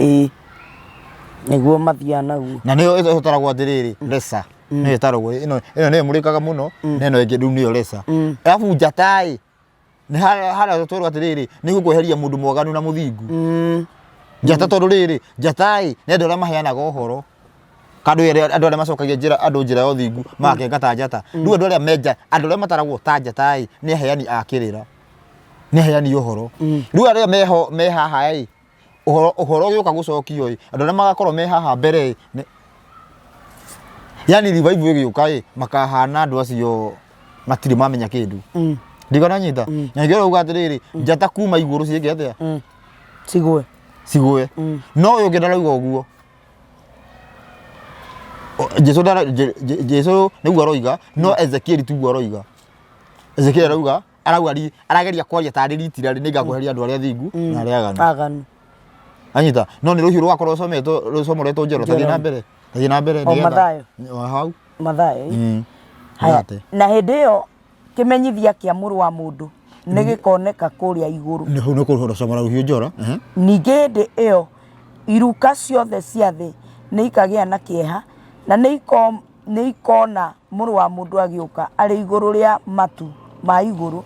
Ĩĩ. Nĩguo mathiaga naguo. Na nĩyo ĩtaragwo atĩrĩrĩ lesa. Nĩyo ĩtaragwo ĩno ĩno nĩyo ĩmũrĩkaga mũno na ĩno ĩngĩ rĩu nĩyo lesa. Arabu njata ĩ nĩ harĩa harĩa twerwo atĩrĩrĩ nĩ gũkweheria mũndũ mwaganu na mũthingu. Njata tondũ rĩrĩ njata ĩ nĩ andũ arĩa maheanaga ũhoro. Andũ arĩa andũ arĩa macokagia njĩra andũ njĩra ya ũthingu magakenga ta njata. Rĩu andũ arĩa menja andũ arĩa mataragwo ta njata ĩ nĩ aheani a kĩrĩra. Nĩ aheani ũhoro. Rĩu arĩa meho me haha ĩ ũhoro ũhoro ũgĩũka gũcokio ĩ andũ arĩa magakorwo me haha mbere ĩ yani revival ĩgĩũka ĩ makahana andũ acio matirĩ mamenya kĩndũ. Ndikananyita. Na nĩkĩo ũrauga atĩrĩrĩ njata kuma igũrũ ciĩke atĩa? Cigwe. Cigwe. No ũyũ ũngĩ ndarauga ũguo. Jesu ndara Jesu nĩguo aroiga no Ezekiel tiguo aroiga. Ezekiel arauga arauga arageria kwaria tarĩ ritirarĩ nĩ ngakweheria andũ arĩa athingu na arĩa aganu. Aganu. Anyita no nĩ rũhiũ rũgakorwo rũcometwo rũcomoretwo njoro tathiĩ na mbere tathiĩ na mbere O Mathayo. O hau. Mathayo. Haya. Na hĩndĩ ĩyo kĩmenyithia kĩa mũrũ wa mũndũ nĩ gĩkoneka kũrĩa igũrũ. Nĩ hau nĩ kũrũcomora rũhiũ njora. Ningĩ hĩndĩ ĩyo iruka ciothe cia thĩ nĩ ikagĩa na kĩeha, na nĩ ikona mũrũ wa mũndũ agĩũka arĩ igũrũ rĩa matu ma igũrũ,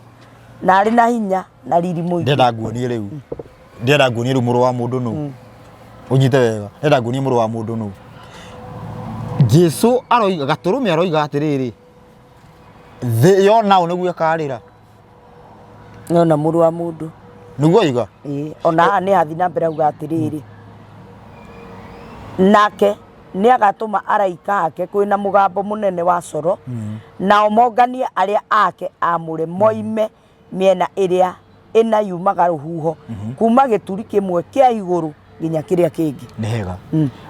na arĩ na hinya na riri mũingĩ. Ndĩrenda nguonie rĩu. Ndĩrenda nguonie rĩu mũrũ wa mũndũ nũ. Ũnyite wega. Ndĩrenda nguonie mũrũ wa mũndũ nũ. Jesu aroiga gatũrũme aroiga atĩrĩrĩ thĩ yona ũ nĩguo ĩkarĩra. Yona mũrũ wa mũndũ. Nĩguo oiga. Ĩĩ, ona haha nĩ athiĩ na mbere auga atĩrĩrĩ, nake nĩ agatũma araika ake kwĩ na mũgambo mũnene wa coro, nao monganie arĩa ake aamũre moime mĩena ĩrĩa ĩna yumaga rũhuho, kuma gĩturi kĩmwe kĩa igũrũ nginya kĩrĩa kĩngĩ. Nĩ hega.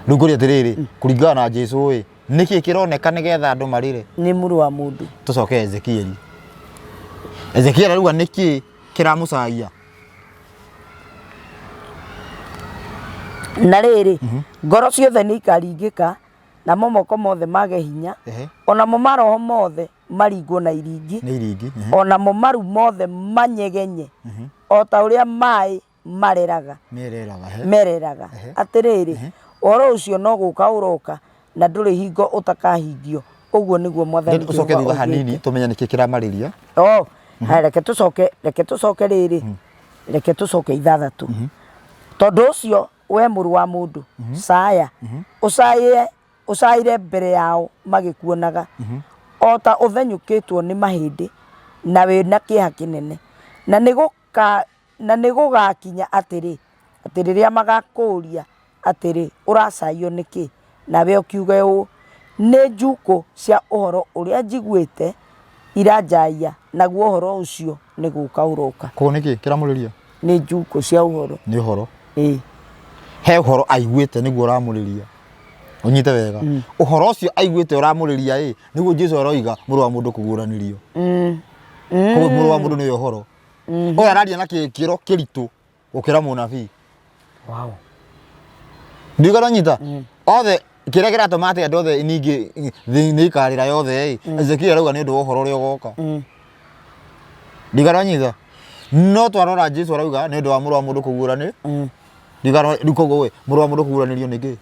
Rĩu ngũria atĩrĩrĩ, kũringana na Jesu ĩ, nĩkĩ kĩroneka nĩgetha andũ marĩre? Nĩ mũrũ wa mũndũ. Tũcoke Ezekieli. Ezekieli arauga nĩkĩ kĩramũcaia? Na rĩrĩ, ngoro ciothe nĩ ikaringĩka, namo moko mothe mage hinya, o namo maroho mothe maringwo na iringi, Nĩ iringi. o namo maru mothe manyegenye, o ta ũrĩa maĩ mareraga. Mereraga. Mereraga. Atĩrĩrĩ, ũhoro ũcio no gũka ũroka, na ndũrĩ hingo ũtakahingio. Ũguo nĩguo Mwathani Ũcoke Jehova thutha hanini oigĩte. tũmenye nĩkĩ kĩramarĩria. Oh, haya reke tũcoke, reke tũcoke rĩrĩ, reke tũcoke ithathatũ. Tondũ ũcio we mũrũ wa mũndũ, caya, ũcaĩe, ũcaĩre mbere yao magĩkuonaga, o ta ũthenyũkĩtwo nĩ mahĩndĩ na wĩ na kĩeha kĩnene. Na nĩ gũka Na nĩgũgakinya atĩrĩ, atĩ rĩrĩa magakũũria atĩrĩ, Ũracaiywo nĩ kĩ? Nawe ũkiuge ũũ, Nĩ njukũ cia ũhoro ũrĩa njiguĩte iranjaia, naguo ũhoro ũcio nĩ gũũka ũroka. Koguo nĩ kĩ kĩramũrĩria? Nĩ njukũ cia ũhoro. Nĩ ũhoro. Ĩĩ. He ũhoro aiguĩte nĩguo ũramũrĩria. Ũnyite wega. Ũhoro ũcio aiguĩte ũramũrĩria ĩ, nĩguo Jesu aroiga mũrũ wa mũndũ kũguũranĩrio. Koguo mũrũ wa mũndũ nĩwe ũhoro. Ũyũ araria na gĩkĩro kĩritũ gũkĩra mũnabii. Wow. Ndiuga ndanyita othe kĩrĩa kĩratũma atĩ andũ othe ningĩ thĩ nĩ ikarĩra yothe ĩ Ezekiel arauga nĩ ũndũ wa ũhoro ũrĩa ũgoka. Ndiuga ndanyita no twarora Jesu arauga nĩ ũndũ wa mũrũ wa mũndũ kũguũra nĩ ndiuga rĩu koguo we mũrũ wa mũndũ kũguũranĩrio nĩ kĩ?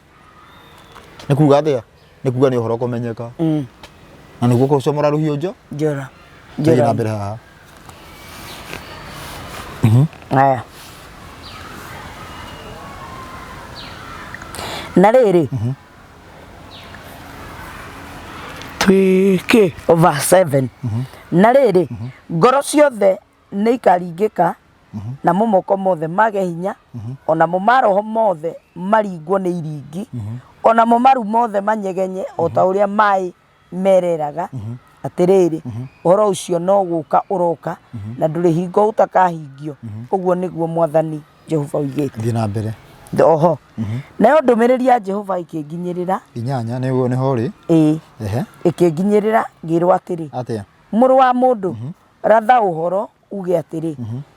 Nĩ kuga atĩa? Nĩ kuga nĩ ũhoro kũmenyeka. Na nĩguo kũcomora rũhiũ njo. Njora. Tũthiĩ na mbere haha. Haya. Na rĩrĩ, twĩkĩ verse 7. Na rĩrĩ, ngoro ciothe nĩ ikaringĩka, namo moko mothe mage hinya, o namo maroho mothe maringwo nĩ iringi, o namo maru mothe manyegenye o ta ũrĩa maĩ mereraga. Atĩrĩrĩ, ũhoro ũcio no gũka ũroka, na ndũrĩ hingo ũtakahingio. Ũguo nĩguo Mwathani Jehova oigĩte. Thiĩ na mbere. Oho nayo ndũmĩrĩri ya Jehova ĩkĩnginyĩrĩra. Inyanya nĩguo nĩho ũrĩ. Ĩĩ. Ehe. Ĩkĩnginyĩrĩra ngĩrwo atĩrĩ. Atĩa? Mũrũ wa mũndũ, ratha ũhoro uge atĩrĩ,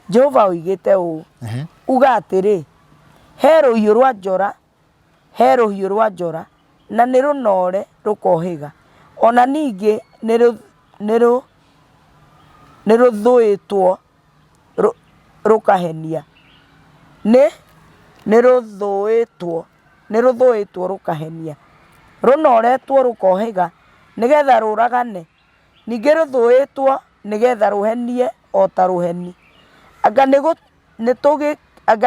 Jehova oigĩte ũũ, uga atĩrĩ, he rũhiũ rwa njora, he rũhiũ rwa njora, na nĩ rũnoore rũkohĩga, o na ningĩ nĩ rũthũĩtwo rũkahenia, nĩ rũthũĩtwo rũkahenia, rũnooretwo rũkohĩga nĩgetha rũũragane, ningĩ rũthũĩtwo nĩgetha rũhenie o ta rũheni. Anga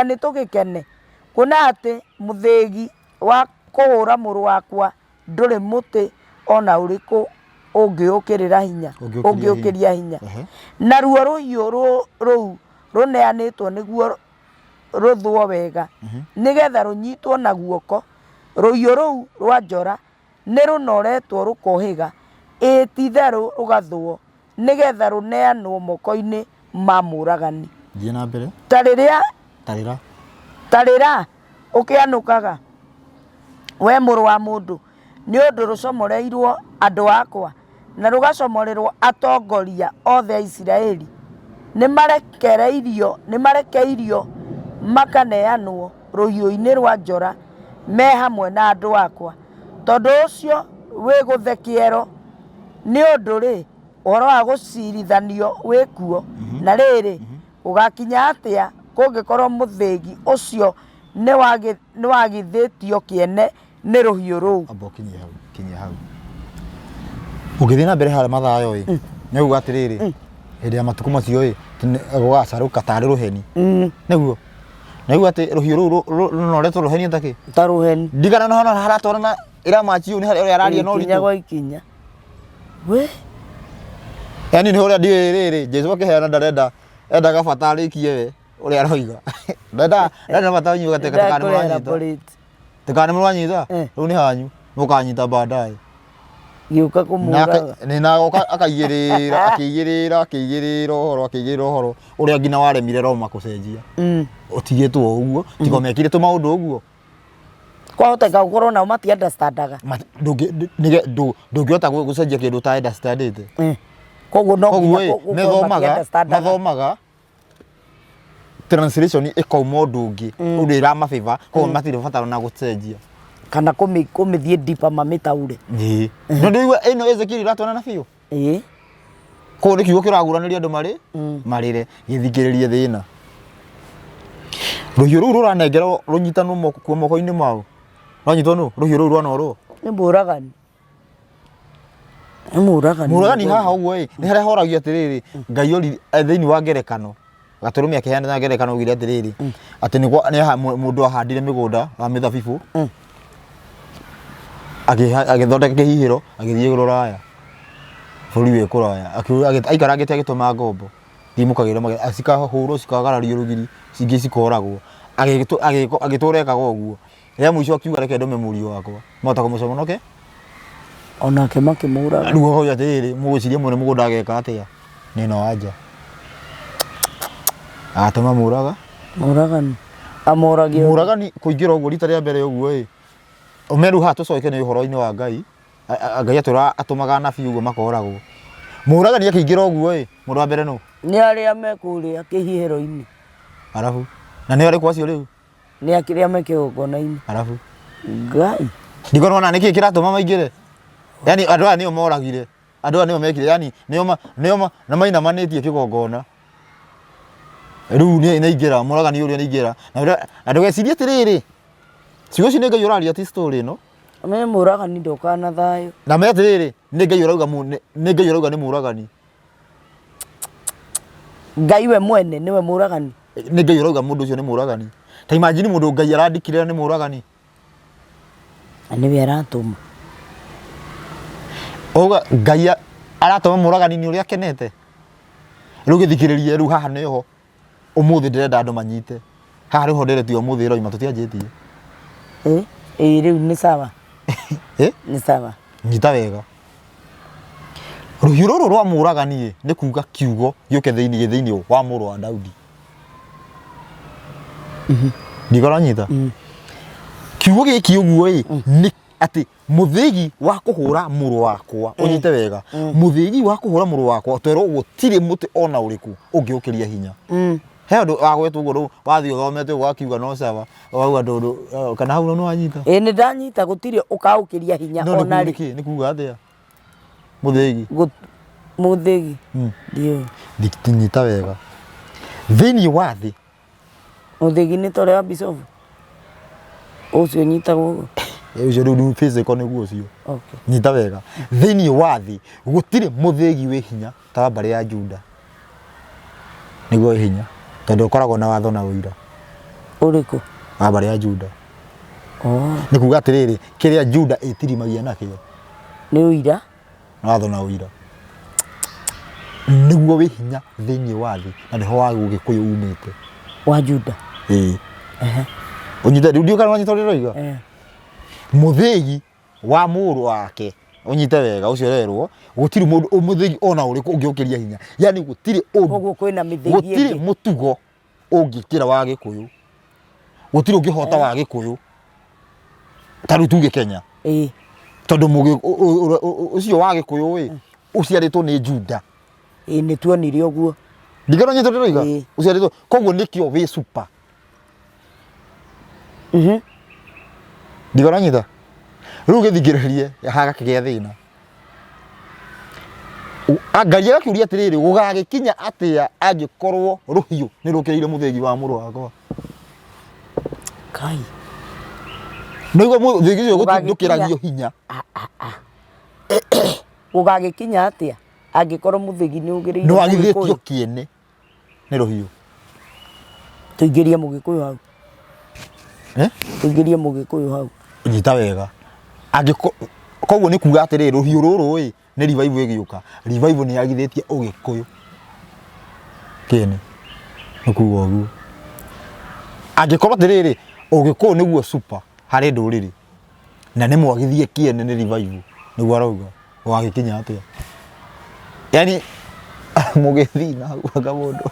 nĩtũgĩkene, kuona atĩ mũthĩgi wa kũhũra mũrũ wakwa ndũrĩ mũtĩ o na ũrĩkũ ũngĩũkĩrĩra hinya, ũngĩũkĩria hinya. Naruo rũhiũ rũu rũneanĩtwo nĩguo rũthwo wega, nĩgetha rũnyitwo na guoko, rũhiũ rũu rwa njora nĩ rũnoretwo rũkohĩga, ĩĩ ti-itherũ rũgathwo, nĩ getha rũneanwo moko-inĩ ma mũũragani. Thiĩ na mbere. Ta rĩrĩa. Ta rĩra. Ta rĩra, ũkĩanũkaga, wee mũrũ wa mũndũ, nĩ ũndũ rũcomoreirũo andũ akwa, na rũgacomorerũo atongoria othe a Isiraeli, nĩmarekereirio, nĩmarekeirio makaneanwo rũhiũ-inĩ rũa njora me hamwe na andũ akwa. Tondũ ũcio wĩgũthe kĩero, nĩ ũndũ-rĩ, ũhoro wa gũcirithanio wĩ kuo. Na rĩrĩ, gũgakinya atĩa kũngĩkorũo mũthĩgi ũcio nĩwagithĩtio kĩene nĩ rũhiũ rũu? Amba ũkinyie hau, kinyia hau. Ũngĩthiĩ na mbere harĩa Mathayo ĩ, nĩ uga atĩrĩrĩ, hĩndĩ ya matukũ macio ĩ, gũgacarũka tarĩ rũheni. Nĩguo. Nĩguo atĩ rũhiũ rũu rũnoretwo rũheni ta kĩ? Ta rũheni. Ndigana na hana haratwarana ĩramachi nĩ harĩa ũrĩa araria na Ikinya ũritũ. gwa ikinya. We. Yaani nĩ ũrĩa ndiũĩ rĩrĩ, Jesu akĩheana ndarenda endaga bata arĩkie we ũrĩa aroiga. Ndarenda ndarenda bata inyuĩ gateka Ndakũrehera tekana mũranyita. plate. Tekana mũranyita. Rĩu nĩ hanyu mũkanyita baadaye. Gĩũka kũmũraga. Nĩ na agoka akaigĩrĩra akĩigĩrĩra akĩigĩrĩra ũhoro akĩigĩrĩra ũhoro ũrĩa nginya waremire Roma kũcenjia. Ũtigĩtwo ũguo tiga mekire tũmaũndũ ũguo. Kwahoteka gũkorwo nao mati understandaga. Ndũngĩhota gũcenjia kĩndũ ũta understandĩte. Koguo no Koguo nginya ĩ, gũkorwo methomaga mati-understandaga. mathomaga translation ĩkauma ũndũ ũngĩ ũndũ ĩramabĩba koguo matirĩ bata na gũcenjia. Kana kũmĩthiĩ deeper mamĩtaũre. Ĩĩ. No ndũigua ĩno Ezekiel ĩratwarana biũ? Ĩĩ. Koguo nĩ kiugo kĩraguranĩria andũ marĩ marĩre gĩthikĩrĩrie thĩna. Rũhiũ rũu rũranengerwo rũnyitanwo moko kuo moko-inĩ mao. Rwanyitwo nũ? Rũhiũ rũu rwanorwo. Nĩ mũragani. Nĩ mũragani. Mũragani haha ũguo ĩ, nĩ harĩa horagio atĩrĩrĩ, Ngai ori thĩinĩ wa ngerekano. Gatũrũme akĩheana ngerekano augire atĩrĩrĩ, atĩ nĩ kwa- nĩ aha- mũndũ ahandire mĩgũnda wa mĩthabibũ, agĩthondeka kĩhihĩro, agĩthiĩ rũraya, bũrũri wĩ kũraya, aikarangĩte agĩtũma ngombo, thiĩ mũkagĩre magetha, cikahũrwo cikagarario rũgiri, ingĩ cikoragwo, agĩtũra ekaga ũguo. Rĩa mũico akiuga reke ndũme mũriũ wakwa, mahota kũmũcomonoke. Onake makĩmũraga. Rĩu akoiga atĩrĩrĩ, mũgwĩciria mwene mũgũnda ageka atĩa? Nĩ no anja. Agatũma mũraga. Mũragani. Amũrage. Mũragani kũingĩra ũguo rita rĩa mbere ũguo ĩ. Ũme rĩu haha tũcoke nĩ ũhoro-inĩ wa Ngai. Ngai atũra atũmaga anabii ũguo makoragwo. Mũragani akĩingĩra ũguo ĩ, mũndũ wa mbere nũ? Nĩ arĩa me kũrĩa kĩhihĩro-inĩ. Arabu. Na nĩ arĩkũ acio rĩu? Nĩ akĩrĩa me kĩgongona-inĩ. Arabu. Ngai. Ndikorwo na nĩkĩ kĩratũma maingĩre? Yaani andũ aya nĩo moragire. Andũ aya nĩo mekire yaani nĩo ma nĩo ma na mainamanĩtie kĩgongona. Rĩu nĩ nĩaingĩra mũragani ũrĩa nĩaingĩra. Na ũrĩa na ndũgecirie atĩrĩrĩ, ciugo ici nĩ Ngai ũraria ti story ĩno. Me mũragani ndokaga na thayũ. Na me atĩrĩrĩ, nĩ Ngai ũrauga nĩ Ngai ũrauga nĩ mũragani. Ngai we mwene nĩwe mũragani. Nĩ Ngai ũrauga mũndũ ũcio nĩ mũragani. Ta imagine mũndũ Ngai arandikire nĩ mũragani. Na nĩwe aratũma. Ũguo Ngai aratũma mũragani nĩ ũrĩa akenete. Rĩu gĩthikĩrĩrie rĩu haha nĩho ũmũthĩ ndĩrenda andũ manyite. Haha nĩho ndereti ya ũmũthĩ ĩroima tũtianjĩtie. Ĩ ĩ rĩu nĩ sawa. Ĩ? Nĩ sawa. Nyita wega. Rũhiũ rũrũ rwa mũragani ĩ, nĩ kuga kiugo gĩũke thĩinĩ thĩinĩ wa mũrũ wa Daudi. Ndiga ũranyita? Kiugo gĩkĩ ũguo ĩ, nĩ atĩ mũthĩgi wa kũhũra mũrũ wakwa, ũnyite wega, mũthĩgi wa kũhũra mũrũ wakwa, twerwo gũtirĩ mũtĩ ona ũrĩkũ ũngĩũkĩria hinya. He ũndũ wagwetwo ũguo rĩu wathiĩ ũthomete ũguo wakiuga no sawa, wauga ndũndũ, kana hau nĩ wanyita? Ĩ nĩ ndanyita gũtirĩ ũkaũkĩria hinya No nĩ ona rĩ. nĩkĩ? Nĩ kuga atĩa? Mũthĩgi. Mũthĩgi. Ndiũĩ. Nyita wega. Thĩinĩ wa thĩ. Mũthĩgi nĩ ta ũrĩa wa bicobu? Ũcio ũnyitagwo ũguo? Ũcio rĩu nĩ physical nĩguo ũcio. Okay. Nyita wega. Thĩinĩ wa thĩ gũtirĩ mũthĩgi wĩ hinya ta wa mbarĩ ya Juda. Nĩguo wĩ hinya. Tondũ ũkoragwo na watho na ũira. Ũrĩkũ? Wa mbarĩ ya Juda. Oh. Nĩ kuga atĩrĩrĩ, kĩrĩa Juda ĩtirimagia nakĩo. Nĩ ũira. Watho na ũira. Nĩguo wĩ hinya thĩinĩ wa thĩ na nĩho wa Gĩkũyũ umĩte. Wa Juda. Ĩĩ. Ũnyite rĩu ndiũĩ kana ũranyita ũrĩa ndĩroiga. Mũthĩgi wa mũrũ wake ũnyite wega ũcio ũrerwo gũtirĩ mũndũ mũthĩgi ona ũrĩkũ ũngĩũkĩria hinya. Yani gũtirĩ ũndũ. Koguo kwĩna mĩthĩgi Gũtirĩ ĩngĩ. mũtugo ũngĩkĩra wa Gĩkũyũ. Gũtirĩ ũngĩhota wa Gĩkũyũ. Ta rĩu tuge Kenya. Ĩĩ. Tondũ ũcio wa Gĩkũyũ ĩ, ũciarĩtwo nĩ Juda. Ĩĩ nĩ tuonire ũguo. Ndingĩona nyitũ ndĩroiga. Ĩĩ. Ũciarĩtwo koguo nĩkĩo wĩ super. Ndingĩona nyita. Rĩu gĩthingĩrĩrie hagakĩgĩa thĩna. Ngai agakĩũria atĩrĩrĩ, gũgagĩkinya atĩa angĩkorwo rũhiũ nĩ rũkĩrĩire mũthĩgi wa mũrũ wakwa? Kai. Nĩguo mũthĩgi ũcio Gũgagĩkinya- ndũkĩragio hinya. Gũgagĩkinya atĩa angĩkorwo mũthĩgi nĩ ũgĩrĩire Nĩ wagithĩtio Mũgĩkũyũ? kĩene nĩ rũhiũ. Tũingĩrie Mũgĩkũyũ hau. Eh? Tũingĩrie Mũgĩkũyũ hau. Nyita wega. Angĩko koguo nĩ kuga atĩrĩrĩ rũhiũ rũrũ ĩ nĩ revival ĩgĩũka. Revival nĩ yagithĩtie Ũgĩkũyũ kĩene. Nĩ kuga ũguo. Angĩkorwo atĩrĩrĩ Ũgĩkũyũ nĩguo super harĩ ndũrĩrĩ na nĩ mwagithie kĩene nĩ revival nĩguo arauga wagĩkinya atĩa? Yani mũgĩthiĩ na hau anga mũndũ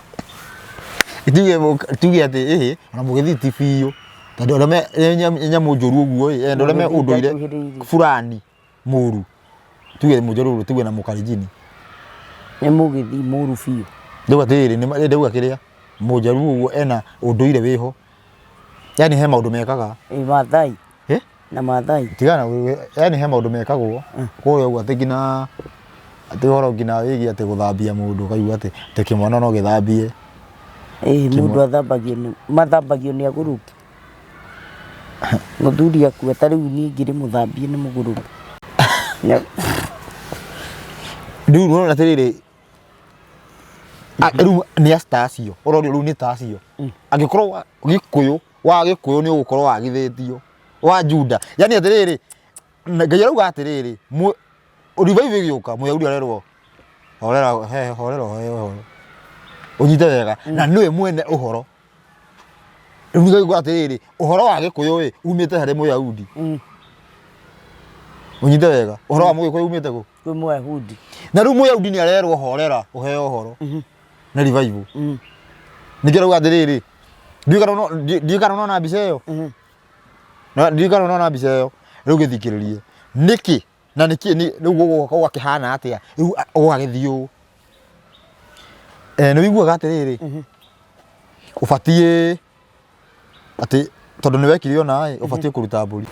tuge atĩ ĩhĩ ona mũgĩthiĩ ti biũ tondũ arĩa me nĩ nyamũ njũru ũguo ĩ andũ arĩa me Mũgĩthiĩ ũndũire ndakuhĩrĩirie. fulani mũru tuge mũjaruo tuge na mũkalenjini Nĩ mũgĩthiĩ mũru biũ. ndauga atĩrĩrĩ ndauga kĩrĩa mũjaruo ũguo ena ũndũire wĩho yani he maũndũ mekaga. Ĩ Maathai. Eh? Na Maathai. Tigana yani he maũndũ mekagwo kũrĩa ũguo atĩ nginya atĩ ũhoro nginya wĩgiĩ atĩ gũthambia mũndũ ũkaigua atĩ atĩ kĩmwana no gĩthambie. Ĩ mũndũ athambagio nĩ mathambagio nĩ agũrũki. Mũthuri akua ta rĩu niĩ ngĩrĩ mũthambie nĩ mũgũrũki. Rĩu ũrona atĩrĩrĩ rĩu nĩ asta acio ũrorio rĩu nĩ ta acio angĩkorwo gĩkũyũ wa gĩkũyũ nĩ ũgũkorwo wagithĩtio wa Juda yani atĩrĩrĩ Ngai arauga atĩrĩrĩ revival ĩgĩũka Mũyahudi arerwo horera he horera he ũhoro ũnyite wega na nĩwe mwene ũhoro. Rĩu nĩ ngaigua atĩrĩrĩ ũhoro wa gĩkũyũ ĩ umĩte harĩ Mũyahudi. Ũnyite wega ũhoro wa Mũgĩkũyũ umĩte kũ? Kwĩ Mũyahudi. Na rĩu Mũyahudi nĩ arerwo horera ũheo ũhoro nĩ revival. Ningĩ arauga atĩrĩrĩ ndiũĩ kana ũrona mbica ĩyo. Ndiũĩ kana ũrona mbica ĩyo rĩu gĩthikĩrĩrie nĩkĩ na nĩkĩ rĩu gũgoka gũgakĩhana atĩa rĩu gũgagĩthiĩ ũũ. Nĩ ũiguaga atĩrĩrĩ ũbatiĩ atĩ tondũ nĩ wekire ũna ĩ ũbatiĩ kũruta mbũri.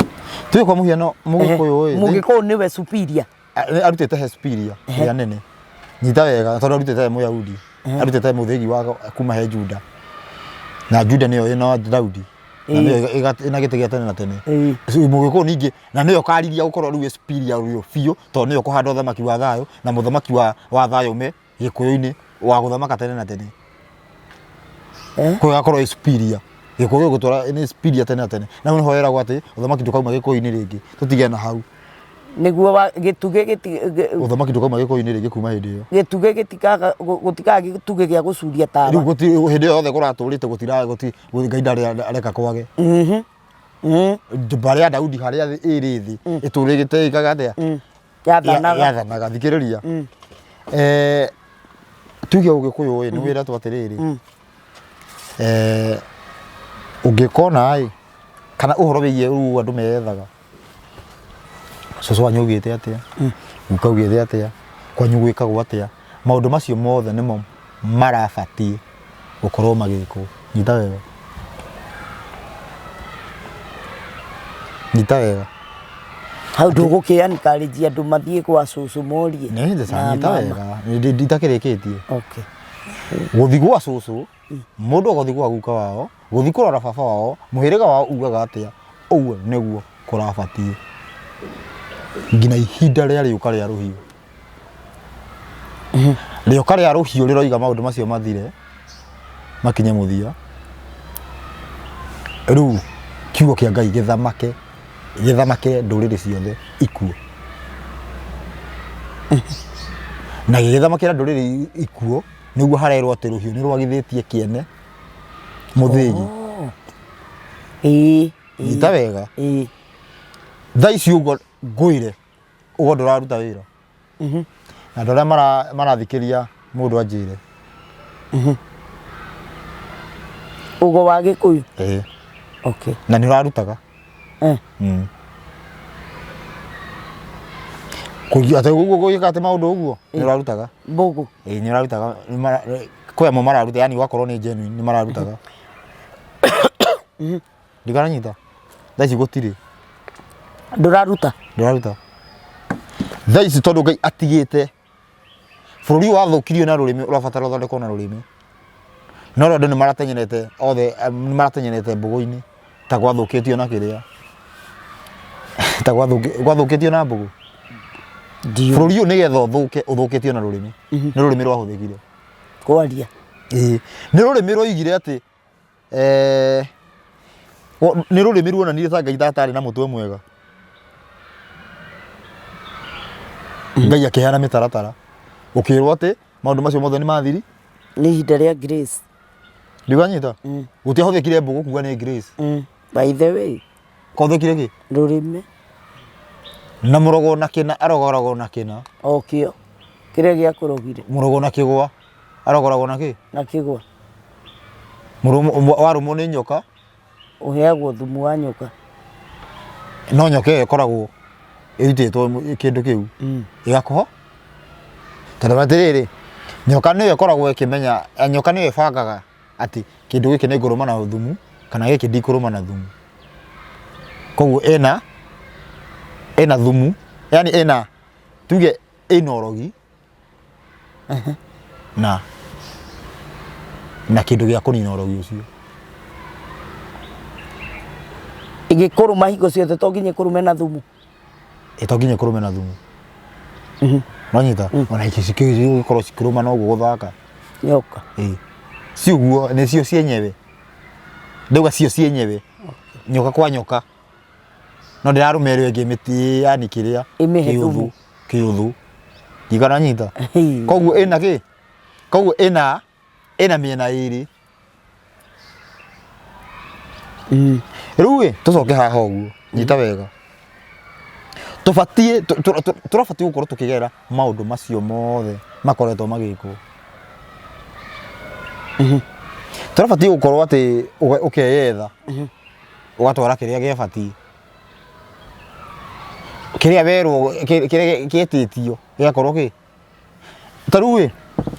Tuge kwa mũhiano Mũgĩkũyũ ĩ Mũgĩkũyũ nĩwe superior. Arutĩte he superior ĩrĩa nene. Nyita wega tondũ arutĩte he Mũyahudi. Arutĩte he mũthĩgi wa kuma he Juda. Na Juda nĩyo ĩna Daudi. Na nĩyo ĩna gĩtĩ gĩa tene na tene. Mũgĩkũyũ ningĩ na nĩyo ũkariria gũkorwo rĩu ĩ superior rĩu biũ tondũ nĩyo ũkũhanda ũthamaki wa thayũ na mũthamaki wa thayũ ume Gĩkũyũ-inĩ wa gũthamaka tene na tene. Eh? Koguo ĩgakorwo ĩ superior. Gĩkũyũ gĩgũtwara nĩ speed ya tene na tene. Na nĩho heragwo atĩ ũthamaki ndũkauma gĩkũyũ-inĩ rĩngĩ. Tũtige na hau. Nĩguo wa gĩtugĩ gĩti Ũthamaki ndũkauma gĩkũyũ-inĩ rĩngĩ kuma hĩndĩ ĩyo. Gĩtugĩ gĩtikaga gũtikaga gĩtugĩ gĩa gũcuria tawa. Rĩu gũti hĩndĩ ĩyo yothe kũratũrĩte gũtira gũti Ngai ndarĩ areka kwage. Mbarĩ ya Daudi harĩa ĩrĩ thĩ ĩtũrĩte ĩkaga atĩa? Yathanaga. Yathanaga. Thikĩrĩria. Eh, tuge ũgĩkũyũ ĩ nĩ wĩretwo atĩrĩrĩ. Eh, ũngĩkona ĩ kana ũhoro wĩgiĩ rĩu andũ methaga cũcũ wanyu augĩte atĩa, guka augĩte atĩa, kwanyu gwĩkagwo atĩa, maũndũ macio mothe nĩmo marabatiĩ gũkorwo magĩkwo. Nyita wega, nyita wega. Hau ndũgũkĩ encourage andũ mathiĩ gwa cũcũ morie. Nĩ na nyita mama. wega, nditakĩrĩkĩtie. Okay. Gũthiĩ gwa cũcũ, mũndũ agathiĩ gwa guka wao, gũthiĩ kũrora baba wao, mũhĩrĩga wao ugaga atĩa, ũguo nĩguo kũrabatiĩ nginya ihinda rĩa rĩũka rĩa rũhiũ. Rĩũka rĩa rũhiũ rĩroiga maũndũ macio mathire makinye mũthia. Rĩu kiugo kĩa Ngai gĩthamake, gĩthamake ndũrĩrĩ ciothe ikuo. Na gĩgĩthamakĩra ndũrĩrĩ ikuo, nĩguo harerwo atĩ rũhiũ nĩ rwagithĩtie kĩene mũthĩgi. Ĩĩ. Nyita wega. Ĩĩ. Thaa ici ũguo ngwĩre, ũguo ndũraruta wĩra. Na andũ arĩa marathikĩria mũndũ anjĩre. Ũgo wa Gĩkũyũ? Ĩĩ. Okay. Na nĩ ũrarutaga. Kũigua atĩ ũguo gwĩka atĩ maũndũ ũguo nĩ ũrarutaga. Mbũgũ. Ĩĩ nĩ ũrarutaga. Kwĩ amwe mararuta, yani ũgakorwo nĩ genuine nĩ mararutaga. Ndikaranyita. Thaa ici gũtirĩ. Ndũraruta. Ndũraruta. Thaa ici tondũ Ngai atigĩte bũrũri ũyũ wathũkirio na rũrĩmĩ ũrabatara ũthondekwo na rũrĩmĩ. No rĩu andũ nĩ maratenyerete othe nĩ maratenyerete mbũgũ-inĩ ta gwathũkĩtio na kĩrĩa ta gwathũkĩtio na mbũgũ. Ndiũ. Bũrũri ũyũ nĩgetha ũthũke ũthũkĩtio na rũrĩmĩ. Nĩ rũrĩmĩ rwahũthĩkire. Kwaria. Ĩĩ. Nĩ rũrĩmĩ rwoigire atĩ Eh, nĩ rũrĩmĩ ruonanirie ta Ngai tatarĩ na mũtwe mwega. Ngai akĩheana mĩtaratara. Ũkĩrwo atĩ maũndũ macio mothe nĩ mathiri. Nĩ ihinda rĩa grace. Ndikanyita? Gũtiahũthĩkire mbũgũ kuga nĩ grace. By the way. Kwathũkire kĩ? Rũrĩmĩ. Na mũrogo na kĩna arogoragwo na kĩna. O kĩo. Kĩrĩa gĩakũrogire. Mũrogo na kĩgwa arogoragwo na kĩ? Na kĩgwa. Mũrũmo warũmwo nĩ nyoka. Ũheagwo thumu wa nyoka. No nyoka ĩyo ĩkoragwo ĩrutĩtwo kĩndũ kĩu. Ĩgakũho. Tondũ atĩrĩrĩ, nyoka nĩyo ĩkoragwo ĩkĩmenya, nyoka nĩyo ĩbangaga atĩ kĩndũ gĩkĩ nĩ ngũrũma na thumu kana gĩkĩ ndikũrũma na thumu. Koguo ĩna thumu, yani ĩna tuge ĩna ũrogi na kĩndũ gĩa kũnina ũrogi ũcio. Ĩgĩkũrũma hingo ciothe to nginya ĩkũrũme na thumu. Ĩ to nginya ĩkũrũme na thumu. Nonyita? Ona cigũkorwo cikĩrũma no ũguo gũthaka. Nyoka. Ĩ. Si ũguo nĩ cio cienyewe. Ndauga cio cienyewe. Nyoka kwa nyoka. No ndĩrarũma ĩrĩa ĩngĩ mĩtĩ yani kĩrĩa. Ĩmĩhe kĩũthũ. thumu. Kĩũthũ. Ndikana nyita. Koguo ĩna kĩ? Koguo ĩna mĩena ĩrĩ. Rĩu ĩ tũcoke haha ũguo nyita wega. Tũbatiĩ tũrabatiĩ gũkorwo tũkĩgerera maũndũ macio mothe makoretwo magĩkwo. Tũrabatiĩ gũkorwo atĩ ũkeyetha ũgatwara kĩrĩa gĩbatiĩ. Kĩrĩa werwo kĩrĩa gĩetĩtio gĩgakorwo kĩ. Ta rĩu ĩ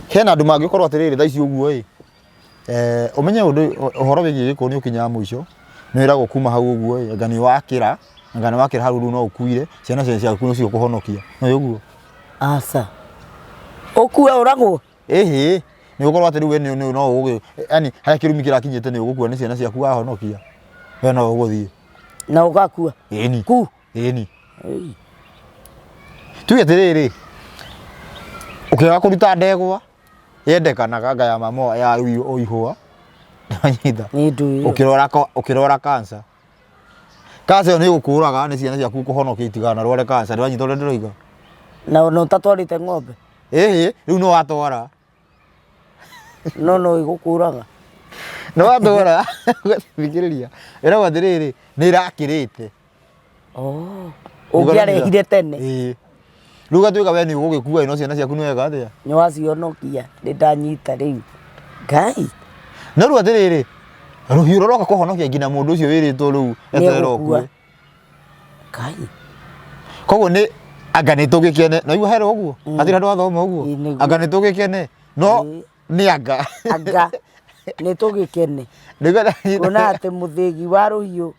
hena andũ mangĩkorwo atĩrĩrĩ thaa ici ũguo ĩ ũmenye ũndũ ũhoro wĩgiĩ gĩkuũ nĩ ũkinyaga mũico, nĩ wĩragwo kuma hau ũguo ĩ, anga nĩ wakĩra, anga nĩ wakĩra hau rĩu no ũkuire, ciana ciaku nĩcio ũkũhonokia, nĩ ũĩ ũguo? Aca. Ũkue ũragwo? Ĩhĩ, nĩ gũkorwo atĩ rĩu we no ũgũ, yani harĩa kĩrumi kĩrakinyĩte nĩ ũgũkua nĩ ciana ciaku wahonokia, we no ũgũthiĩ. Na ũgakua? Ĩni. Ku? Ĩni. Tuge atĩrĩrĩ, ũkĩaga kũruta ndegwa, yendekanaga anga ya mama ya ihũa. Nĩwanyita? Nĩ ndũĩ ĩyo. Ũkĩrwara ũkĩrwara cancer, cancer ĩyo nĩ ĩgũkũraga nĩ ciana ciaku kũhonokia itikanarware cancer. Nĩwanyita ũrĩa ndĩroiga? Na ona ũtatwarĩte ng'ombe. Ĩhĩ, rĩu nĩ watwara. No no ĩgũkũraga. Nĩ watwara. Thikĩrĩria, ĩragwo atĩrĩrĩ, nĩ ĩrakĩrĩte. Oh. Ũngĩarehire tene. Ĩĩ. Rĩu gatuĩka we nĩ ũgũgĩkua ĩno ciana ciaku nĩ wega atĩa? Nĩ wacionokia, nĩ ndanyita rĩu. Ngai. No rĩu atĩrĩrĩ, rũhiũ rũroka kũhonokia nginya mũndũ ũcio wĩrĩtwo rĩu eterera ũkue. Ngai. Koguo nĩ anga nĩ tũgĩkene, na igua herwo ũguo, hatirĩ handũ wathoma ũguo, anga nĩ tũgĩkene, no nĩ anga. Anga nĩ tũgĩkene. Kuona atĩ mũthĩgi wa rũhiũ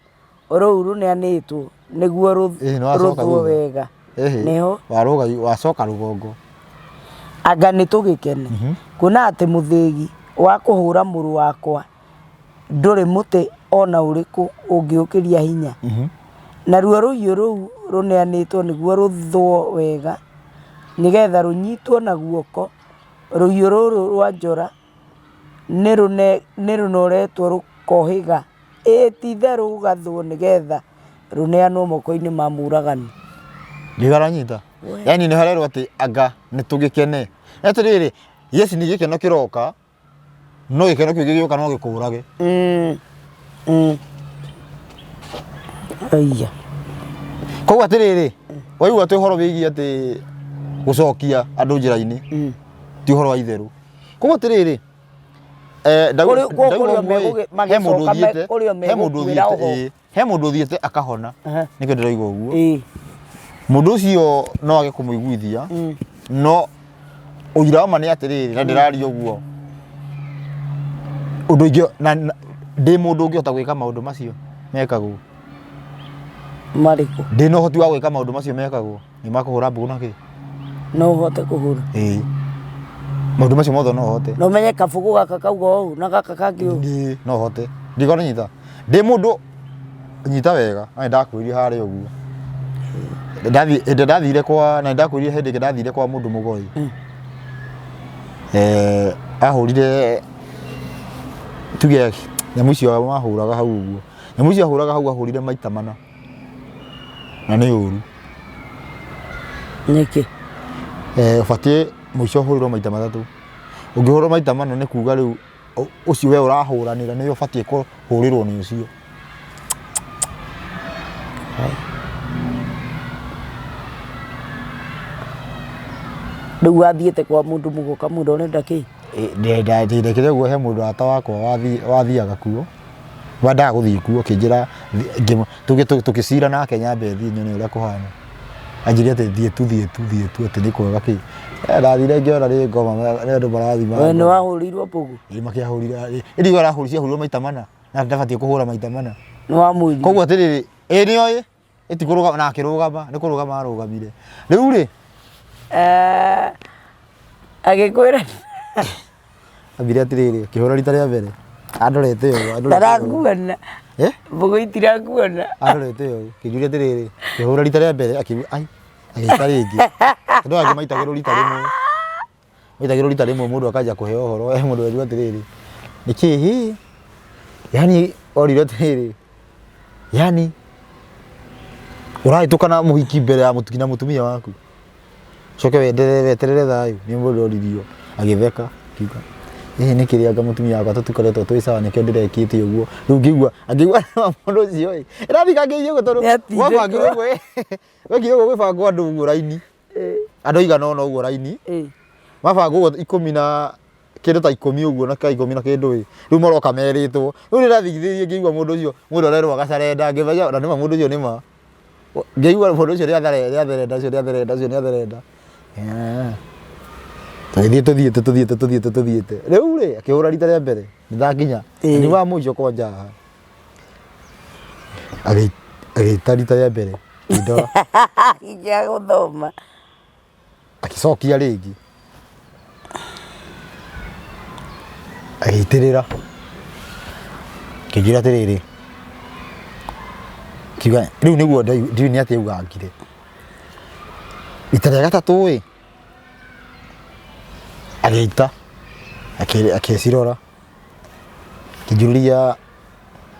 rũu rũneanĩtwo nĩguo Ĩĩ, nĩ wacoka rũthwo thutha. wega. Ĩhĩ, Nĩho. Warũga wacoka rũgongo. Anga nĩ tũgĩkene, kuona atĩ mũthĩgi wa kũhũra mũrũ wakwa ndũrĩ mũtĩ o na ũrĩkũ ũngĩũkĩria hinya, naruo rũhiũ rũu rũneanĩtwo nĩguo rũthwo wega, nĩ getha rũnyitwo na guoko, rũhiũ rũrũ rwa njora nĩ rũnoretwo rũkohĩga Ĩĩ ti-itherũ rũgathwo nĩ getha rũneanwo moko-inĩ ma mũũragani. Ndiũĩ aranyita. Yani nĩ harerwo atĩ anga nĩ tũgĩkene. Atĩrĩrĩ, yes nĩ gĩkeno kĩroka, no gĩkeno kĩu gĩgĩũka no gĩkũrage. Aiya. Koguo atĩrĩrĩ, waigua atĩ ũhoro wĩgiĩ atĩ gũcokia andũ njĩra-inĩ, ti ũhoro wa itherũ. Koguo atĩrĩrĩ, Eh, Kũrĩ- ndaigua kũrĩ o ũguo ĩ, he mũndũ magĩcoka ũthiĩte kũrĩ o he mũndũ megũkuĩra ũthiĩte oho. ĩĩ, he mũndũ ũthiĩte akahona. Nĩkĩo ndĩroiga ũguo. Mũndũ ũcio no age kũmũiguithia, no ũira wa ma nĩ atĩrĩrĩ, na ndĩraria ũguo ũndũ ingĩ na ndĩ mũndũ ũngĩhota gwĩka maũndũ macio mekagwo. Marĩkũ? Ndĩ na ũhoti wa gwĩka maũndũ macio mekagwo. Nĩ makũhũra mbugu na kĩ? No ũhote kũhũra. Ĩĩ. Maũndũ macio mothe no hote. No menye kabũgũ gaka kauga ũũ na gaka kangĩ ũũ. Ĩĩ no hote. Ndikorwo nyita. Ndĩ mũndũ nyita wega na nĩndakwĩrire harĩa ũguo. Ndathi hĩndĩ ndathire kwa na nĩndakwĩrire hĩndĩ ĩngĩ ndathire kwa mũndũ mũgoi. Eh, ahũrire tuge nyamũ icio mahũraga hau ũguo. Nyamũ icio ahũraga hau ahũrire maita mana. Na nĩ ũru. Nĩkĩ? Eh, ũbatiĩ mũico ũhũrĩrwo maita matatũ. Ũngĩhũrwo maita mana nĩ kuga rĩu ũcio we ũrahũranĩra nĩwe ũbatiĩ kũhũrĩrwo nĩ ũcio. Rĩu wathiĩte kwa mũndũ mũgo ũkamwĩra ũrenda kĩ? Ndekire ũguo he mũndũ rata wakwa wathiaga kuo. Wendaga gũthiĩ kuo akĩnjĩra tũgĩcira nake nyambe thiĩ nyone ũrĩa kũhana. Anjĩrire atĩ thiĩ tu thiĩ tu thiĩ tu atĩ nĩ kwega kĩ. Ndathire ngĩona nĩ ngoma nĩ andũ marathiĩ We nĩ wahũrĩirwo mbũgũ? Ĩĩ makĩhũrire. Ĩndĩ arahũrire ciahũrirwo maita mana na ndabatiĩ kũhũra maita mana. Nĩ wamwĩrire? Koguo atĩrĩrĩ, ĩĩ nĩ oĩ, ĩti kũrũgama na akĩrũgama, nĩ kũrũgama arũgamire. Rĩu rĩ, Agĩkwĩra Ambire atĩrĩrĩ, akĩhũra rita rĩa mbere, andorete ũũ, andorete ũũ. Ndarakuona. Eh? Mbũgũ itirakuona. Andorete ũũ, akĩnjũria atĩrĩrĩ, akĩhũra rita rĩa mbere, akiuga ai, agĩita rĩngĩ. Tondũ angĩ maitagĩrwo rita rĩmwe. Maitagĩrwo rita rĩmwe mũndũ akanjia kũheo ũhoro, he mũndũ werirwo atĩrĩrĩ, nĩkĩ hĩ? Yani oririo atĩrĩrĩ, yani ũrahĩtũka na mũhiki mbere ya nginya mũtumia waku? Ũcoke wenderere weterere thayũ nĩ mũndũ oririo agĩtheka akiuga ĩhĩ nĩ kĩrĩa anga mũtumia wakwa tũtikoretwo twĩ sawa nĩkĩo ndĩrekĩte ũguo. Rĩu ngĩigua angĩigua mũndũ ũcio ĩ ĩrathiĩ kangĩirie ũguo tondũ gwabangirwo ũguo ĩ gwekire ũguo gwĩbangwo andũ ũguo raini andũ aigana ũna ũguo raini mabangwo ũguo ikũmi na kĩndũ ta ikũmi ũguo na ka ikũmi na kĩndũ ĩ rĩu maroka merĩtwo rĩu nĩ ndathikithĩirie ngĩigua mũndũ ũcio mũndũ arerwo agacarenda ngĩmenya na nĩma mũndũ ũcio nĩma ngĩigua mũndũ ũcio nĩatherenda ũcio nĩatherenda ũcio nĩatherenda. Tũgĩthiĩ tũthiĩte tũthiĩte tũthiĩte tũthiĩte rĩu rĩ akĩhũra rita rĩa mbere nĩndakinya nĩ wa mũico kwanja haha agĩita rita rĩa mbere akĩndora. Ingĩaga gũthoma. Agĩcokia rĩngĩ agĩitĩrĩra akĩnjĩra atĩrĩrĩ, akiuga rĩu nĩguo ndiũĩ nĩ atĩa augangire. Rita rĩa gatatũ ĩ, agĩita akĩcirora. Kĩnjũria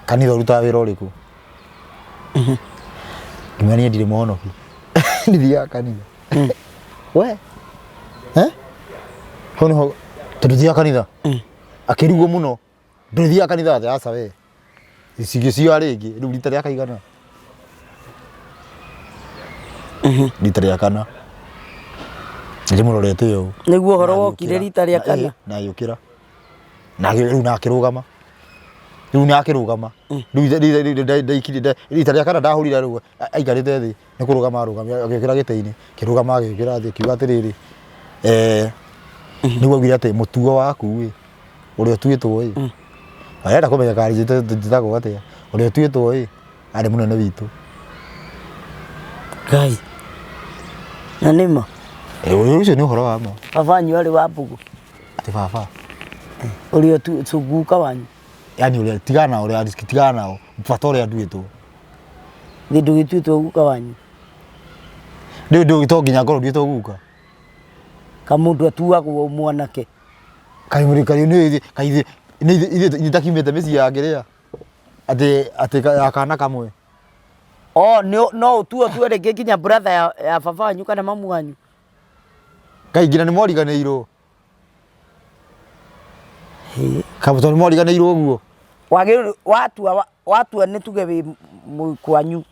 kanitha ũrutaga wĩra ũrĩkũ? Ngĩmwĩra niĩ ndirĩ mũhonoki. Ndithiaga kanitha. We? Eh? Hau nĩho tondũ thiaga kanitha. Akĩrigwo mũno. Ndũthiaga kanitha atĩa? Aca we. Cigĩcioa rĩngĩ. Rĩu rita rĩa kaigana? Rita rĩa kana. Ndĩmũrorete ũũ. Nĩguo ũhoro wokire rita rĩa kana. Na agĩũkĩra. Na rĩu na akĩrũgama. Rĩu na akĩrũgama. Rĩu ndaikire rita rĩa kana ndahũrire rĩu aikarĩte thĩ nĩ kũrũgama arũgamire agĩũkĩra gĩtĩ-inĩ. Akĩrũgama agĩũkĩra thĩ akiuga atĩrĩrĩ, eh, nĩguo augire atĩ mũtugo waku ĩ, ũrĩa ũtuĩtwo ĩ, arenda kũmenya kana njĩtagwo atĩa, ũrĩa ũtuĩtwo ĩ, arĩ mũnene witũ. Ngai. Na nĩ ma. Ũcio nĩ ũhoro wa ma. Baba wanyu arĩ wa mbũgũ. Atĩ baba. Ũrĩa ũtu guka wanyu. Yani ũrĩa tigana nao ũrĩa tigana nao bata ũrĩa nduĩtwo. Nĩ ndũgĩtuĩtwo guka wanyu. Rĩu ndũ to nginya ngorwo nduĩtwo guka. Kamũndũ atuagwo mwanake. Kaĩ mũrĩ kaĩ nĩ kaĩ nĩ ithuĩ takiumĩte mĩciĩ ya kĩrĩa atĩ atĩ ya kana kamwe. Oh, no ũtuo tue rĩngĩ nginya brother ya baba wanyu kana mamu wanyu. Kaĩ nginya nĩ mwariganĩirwo. Kaĩ tondũ nĩ mwariganĩirwo ũguo. Wagĩrĩirwo watua watua nĩ tuge wĩ kwanyu.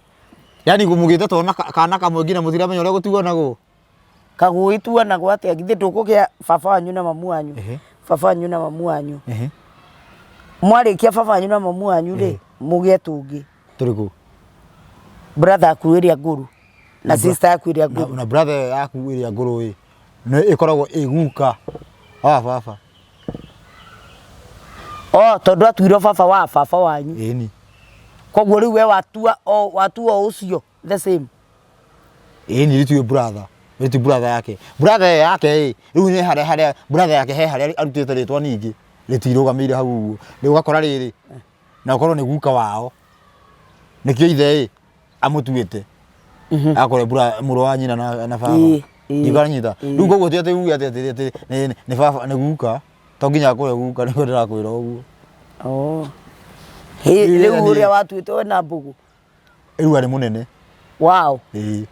Yani mũgĩte twana kana kamwe nginya mũtiramenya ũrĩa gũtuanagwo. Kagũgĩtuanagwo atĩa githĩ ndũkũgĩa baba wanyu na mamu wanyu. Baba wanyu na mamu wanyu. Mwarĩkia baba wanyu na mamu wanyu rĩ, mũgĩe tũngĩ. Tũrĩkũ? Brother yaku ĩrĩa ngũrũ na sister yaku ĩrĩa ngũrũ. Na brother yaku ĩrĩa ngũrũ ĩ, nĩ ĩkoragwo ĩ guka wa baba. Oh, tondũ atuirwo baba wa baba wanyu. Ĩni. Koguo rĩu we watua o watua o ũcio the same. Ĩni rĩu brother. Rĩu ti brother yake. Brother ĩyo yake ĩ, rĩu nĩ harĩa harĩa brother yake he harĩa arutĩte rĩtwa ningĩ. Rĩtirũgamĩire hau ũguo. Rĩu ũgakora rĩrĩ, na ũkorwo nĩ guka wao. Nĩkĩo ithe ĩ, amũtuĩte. Akorwo mũrũ wa nyina na baba. Ndikanyita. Rĩu koguo ti atĩ uge atĩ atĩ atĩ nĩ baba nĩ guka. To nginya akorwo guka nĩguo ndĩrakwĩra ũguo. Oh. Rĩu ũrĩa watuĩte we na mbũgũ. Rĩu arĩ mũnene. Wow. Ĩĩ.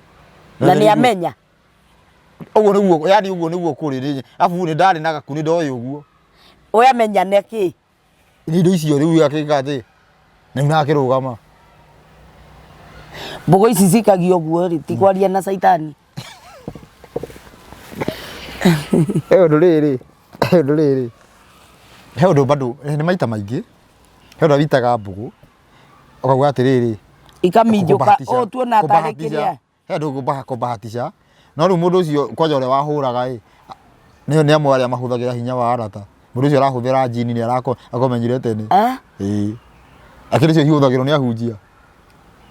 Na nĩ amenya. Ũguo nĩguo, yani ũguo nĩguo kũrĩ. Arabu nĩ ndarĩ na gaku nĩ ndoĩ ũguo. We amenya nĩ kĩ? Nĩ indo icio rĩu akĩka atĩ na rĩu akĩrũgama. Mbũgũ ici cikagio ũguo rĩ, ti kwaria na caitani. He ũndũ rĩrĩ, he ũndũ rĩrĩ, he ũndũ bado nĩ maita maingĩ, he ũndũ witaga mbũgũ, ũkauga atĩrĩrĩ, Ikaminjũka, ũũ tuona tarĩ kĩrĩa. He andũ kũbahatisha no rĩu mũndũ ũcio kwanja ũrĩa wahũraga ĩ nĩ nĩ amwe arĩa mahũthagĩra hinya wa arata mũndũ ũcio arahũthĩra njini nĩ arakũmenyire tene. Eh? Ĩĩ. Akĩrĩ icio ihũthagĩrwo nĩ ahunjia.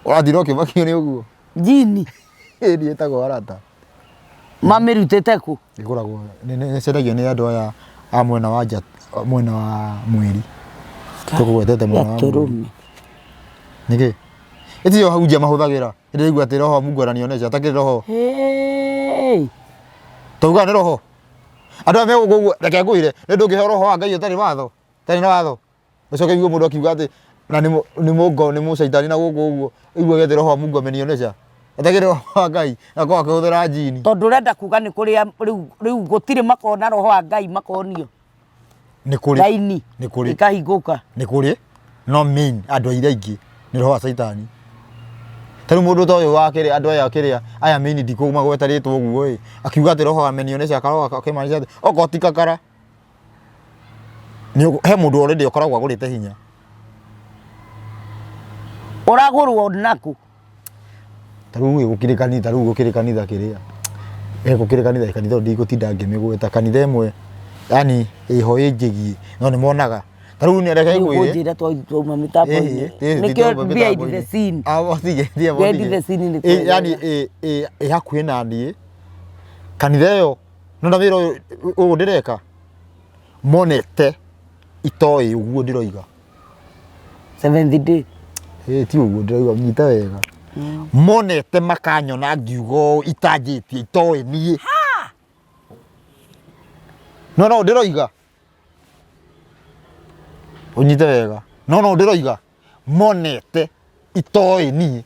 Ũratinda ũkĩmakio nĩ ũguo. Njini? Ĩĩ nĩ ĩtagwo arata. Mamĩrutĩte kũ? Ĩgũragwo nĩ ciendagio nĩ andũ aya a mwena wa nja mwena wa mweri. Tũkũgwetete mwena wa mweri. Gatũrũme. Nĩkĩ? Ĩtiyo ahunjia mahũthagĩra. Ndĩraigua atĩ roho wa Mungu ananionesha atakĩrĩ roho. Hey. Tauga nĩ roho. Andũ aya megũkũ ũguo reke ngwĩre nĩ ndũngĩheo roho wa Ngai ũtarĩ watho. Ũtarĩ na watho. Ũcoke ũigue mũndũ akiuga atĩ na nĩ nĩ mũngo nĩ mũcaitani na gũkũ ũguo ũiguage atĩ roho wa Mungu amenionesha. Atakĩrĩ roho wa Ngai na akorwo akĩhũthĩra njini. Tondũ ũrenda kuga nĩ kũrĩa rĩu rĩu gũtirĩ makona roho wa Ngai makonio. Nĩ kũrĩ. Raini. Nĩ kũrĩ. Ĩkahingũka. Nĩ kũrĩ no main andũ aira aingĩ nĩ roho wa caitani. Ta rĩu mũndũ ta ũyũ wa kĩrĩa andũ aya kĩrĩa aya main ndikũmagweta rĩtwa ũguo ĩ akiuga atĩ roho amenionesha karoho akĩmaanisha atĩ okorwo ti kakara nĩ he mũndũ already ũkoragwo agũrĩte hinya. Ũragũrwo nakũ? Ta rĩu ĩ gũkĩrĩ kanitha rĩu gũkĩrĩ kanitha kĩrĩa ĩ gũkĩrĩ kanitha kanitha ĩyo ndigũtinda ngĩmĩgweta kanitha ĩmwe yani ĩho ĩnjĩgiĩ no nĩ monaga ta rĩu nĩ reke ngwĩre Nĩ ũkũnjĩra twauma mĩtambo-inĩ. Nĩkĩo behind the scene. Behind the scene nĩ twega. Yani ĩ hakuhĩ na niĩ kanitha ĩyo no na wĩra ũyũ ũyũ ndĩreka monete itoĩ ũguo ndĩroiga. Seventh day. Ĩ ti ũguo ndĩrauga nyita wega. Monete makanyona ngiuga ũũ itanjĩtie itoĩ niĩ. No no ndĩroiga. Ũnyite wega. No no ndĩroiga monete itoĩ niĩ.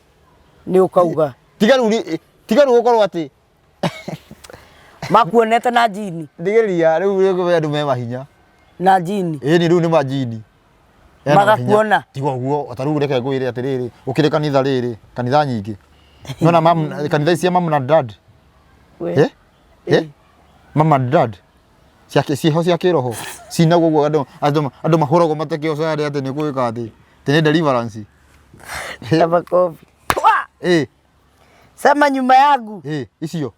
Nĩ ũkauga. Tiga rĩu tiga rĩu gũkorwo atĩ Makuonete na njini. Ndigĩrĩria rĩu rĩu andũ me mahinya. Na njini. Ĩni rĩu nĩ majini. Ena Magakuona. mahinya. Tiga ũguo ta rĩu reke ngwĩre atĩrĩrĩ ũkĩrĩ kanitha rĩrĩ kanitha nyingĩ. Nona mam kanitha ici cia mam na dad. We. Eh? Eh? Mam and dad. Cia ciĩho cia kĩroho. Cinagwo ũguo andũ andũ andũ mahũragwo matekĩoca atĩ nĩ gwĩka atĩ. Atĩ nĩ deliverance. Na makobi. Twa! Eh. Sema nyuma yangu. Eh, icio.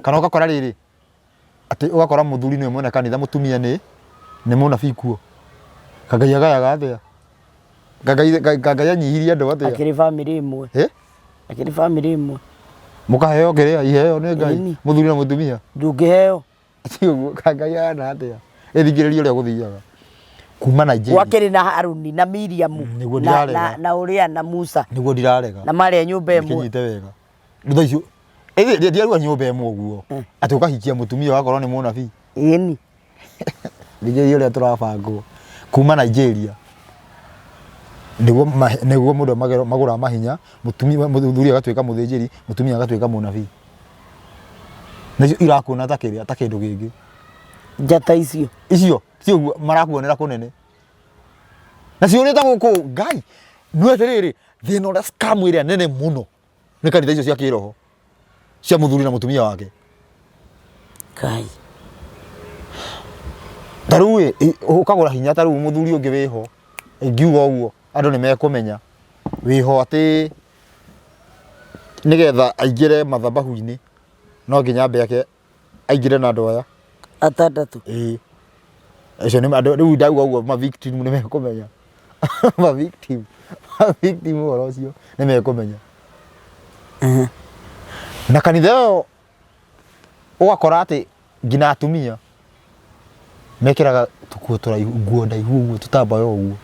Kana ũgakora rĩrĩ atĩ ũgakora mũthuri nĩwe mwene kanitha mũtumia nĩ nĩ mũnabii kuo. Kangai agayaga atĩa? Kangai Ngai anyihirie andũ atĩa? Akĩrĩ bamĩrĩ ĩmwe. Eh? Akĩrĩ bamĩrĩ ĩmwe. Mũkaheo kĩrĩa iheo nĩ Ngai Ĩni. mũthuri na mũtumia. Ndũngĩheo. Ti ũguo Ngai ahana atĩa? Ĩthikĩrĩria ũrĩa gũthiaga. Kuma Nigeria. Gwakĩrĩ na Haruni na Miriamu Nĩguo na, ndirarega. na, na ũrĩa na Musa Nĩguo ndirarega. na marĩ a nyũmba ĩmwe. Kĩnyite wega. Rĩu thaa icio ĩthĩ ndiaruga nyũmba ĩmwe ũguo. Atĩ ũkahikia mũtumia ũgakorwo nĩ mũnabii. Ĩni. Thikĩrĩria ũrĩa tũrabangwo kuma Nigeria nĩguo nĩguo mũndũ magũraga mahinya mũtumia mũthuri agatuĩka mũthĩnjĩri mũtumia agatuĩka mũnabii nacio irakuona ta kĩrĩa ta kĩndũ kĩngĩ Njata icio. icio ti ũguo marakuonera kũnene na ciũrĩte gũkũ ngai nĩ atĩrĩrĩ thĩna ũrĩa scam ĩrĩa nene mũno nĩ kanitha icio cia kĩroho cia mũthuri na mũtumia wake Ngai. Ta rĩu ĩ ũkagũra hinya ta rĩu mũthuri ũngĩ wĩho ingiuga ũguo andũ nĩ mekũmenya wĩho atĩ nĩgetha aingĩre mathabahu-inĩ no nginya ambe ake aingĩre na andũ aya Atandatũ. Ĩĩ. Acio nĩ andũ rĩu ndauga ũguo ma victim nĩ mekũmenya. Ma victim. Ma victim ũhoro ũcio nĩ mekũmenya. Na kanitha ĩyo ũgakora atĩ nginya atumia mekĩraga tũkuo tũraihu nguo ndaihu ũguo tũtambaya ũguo.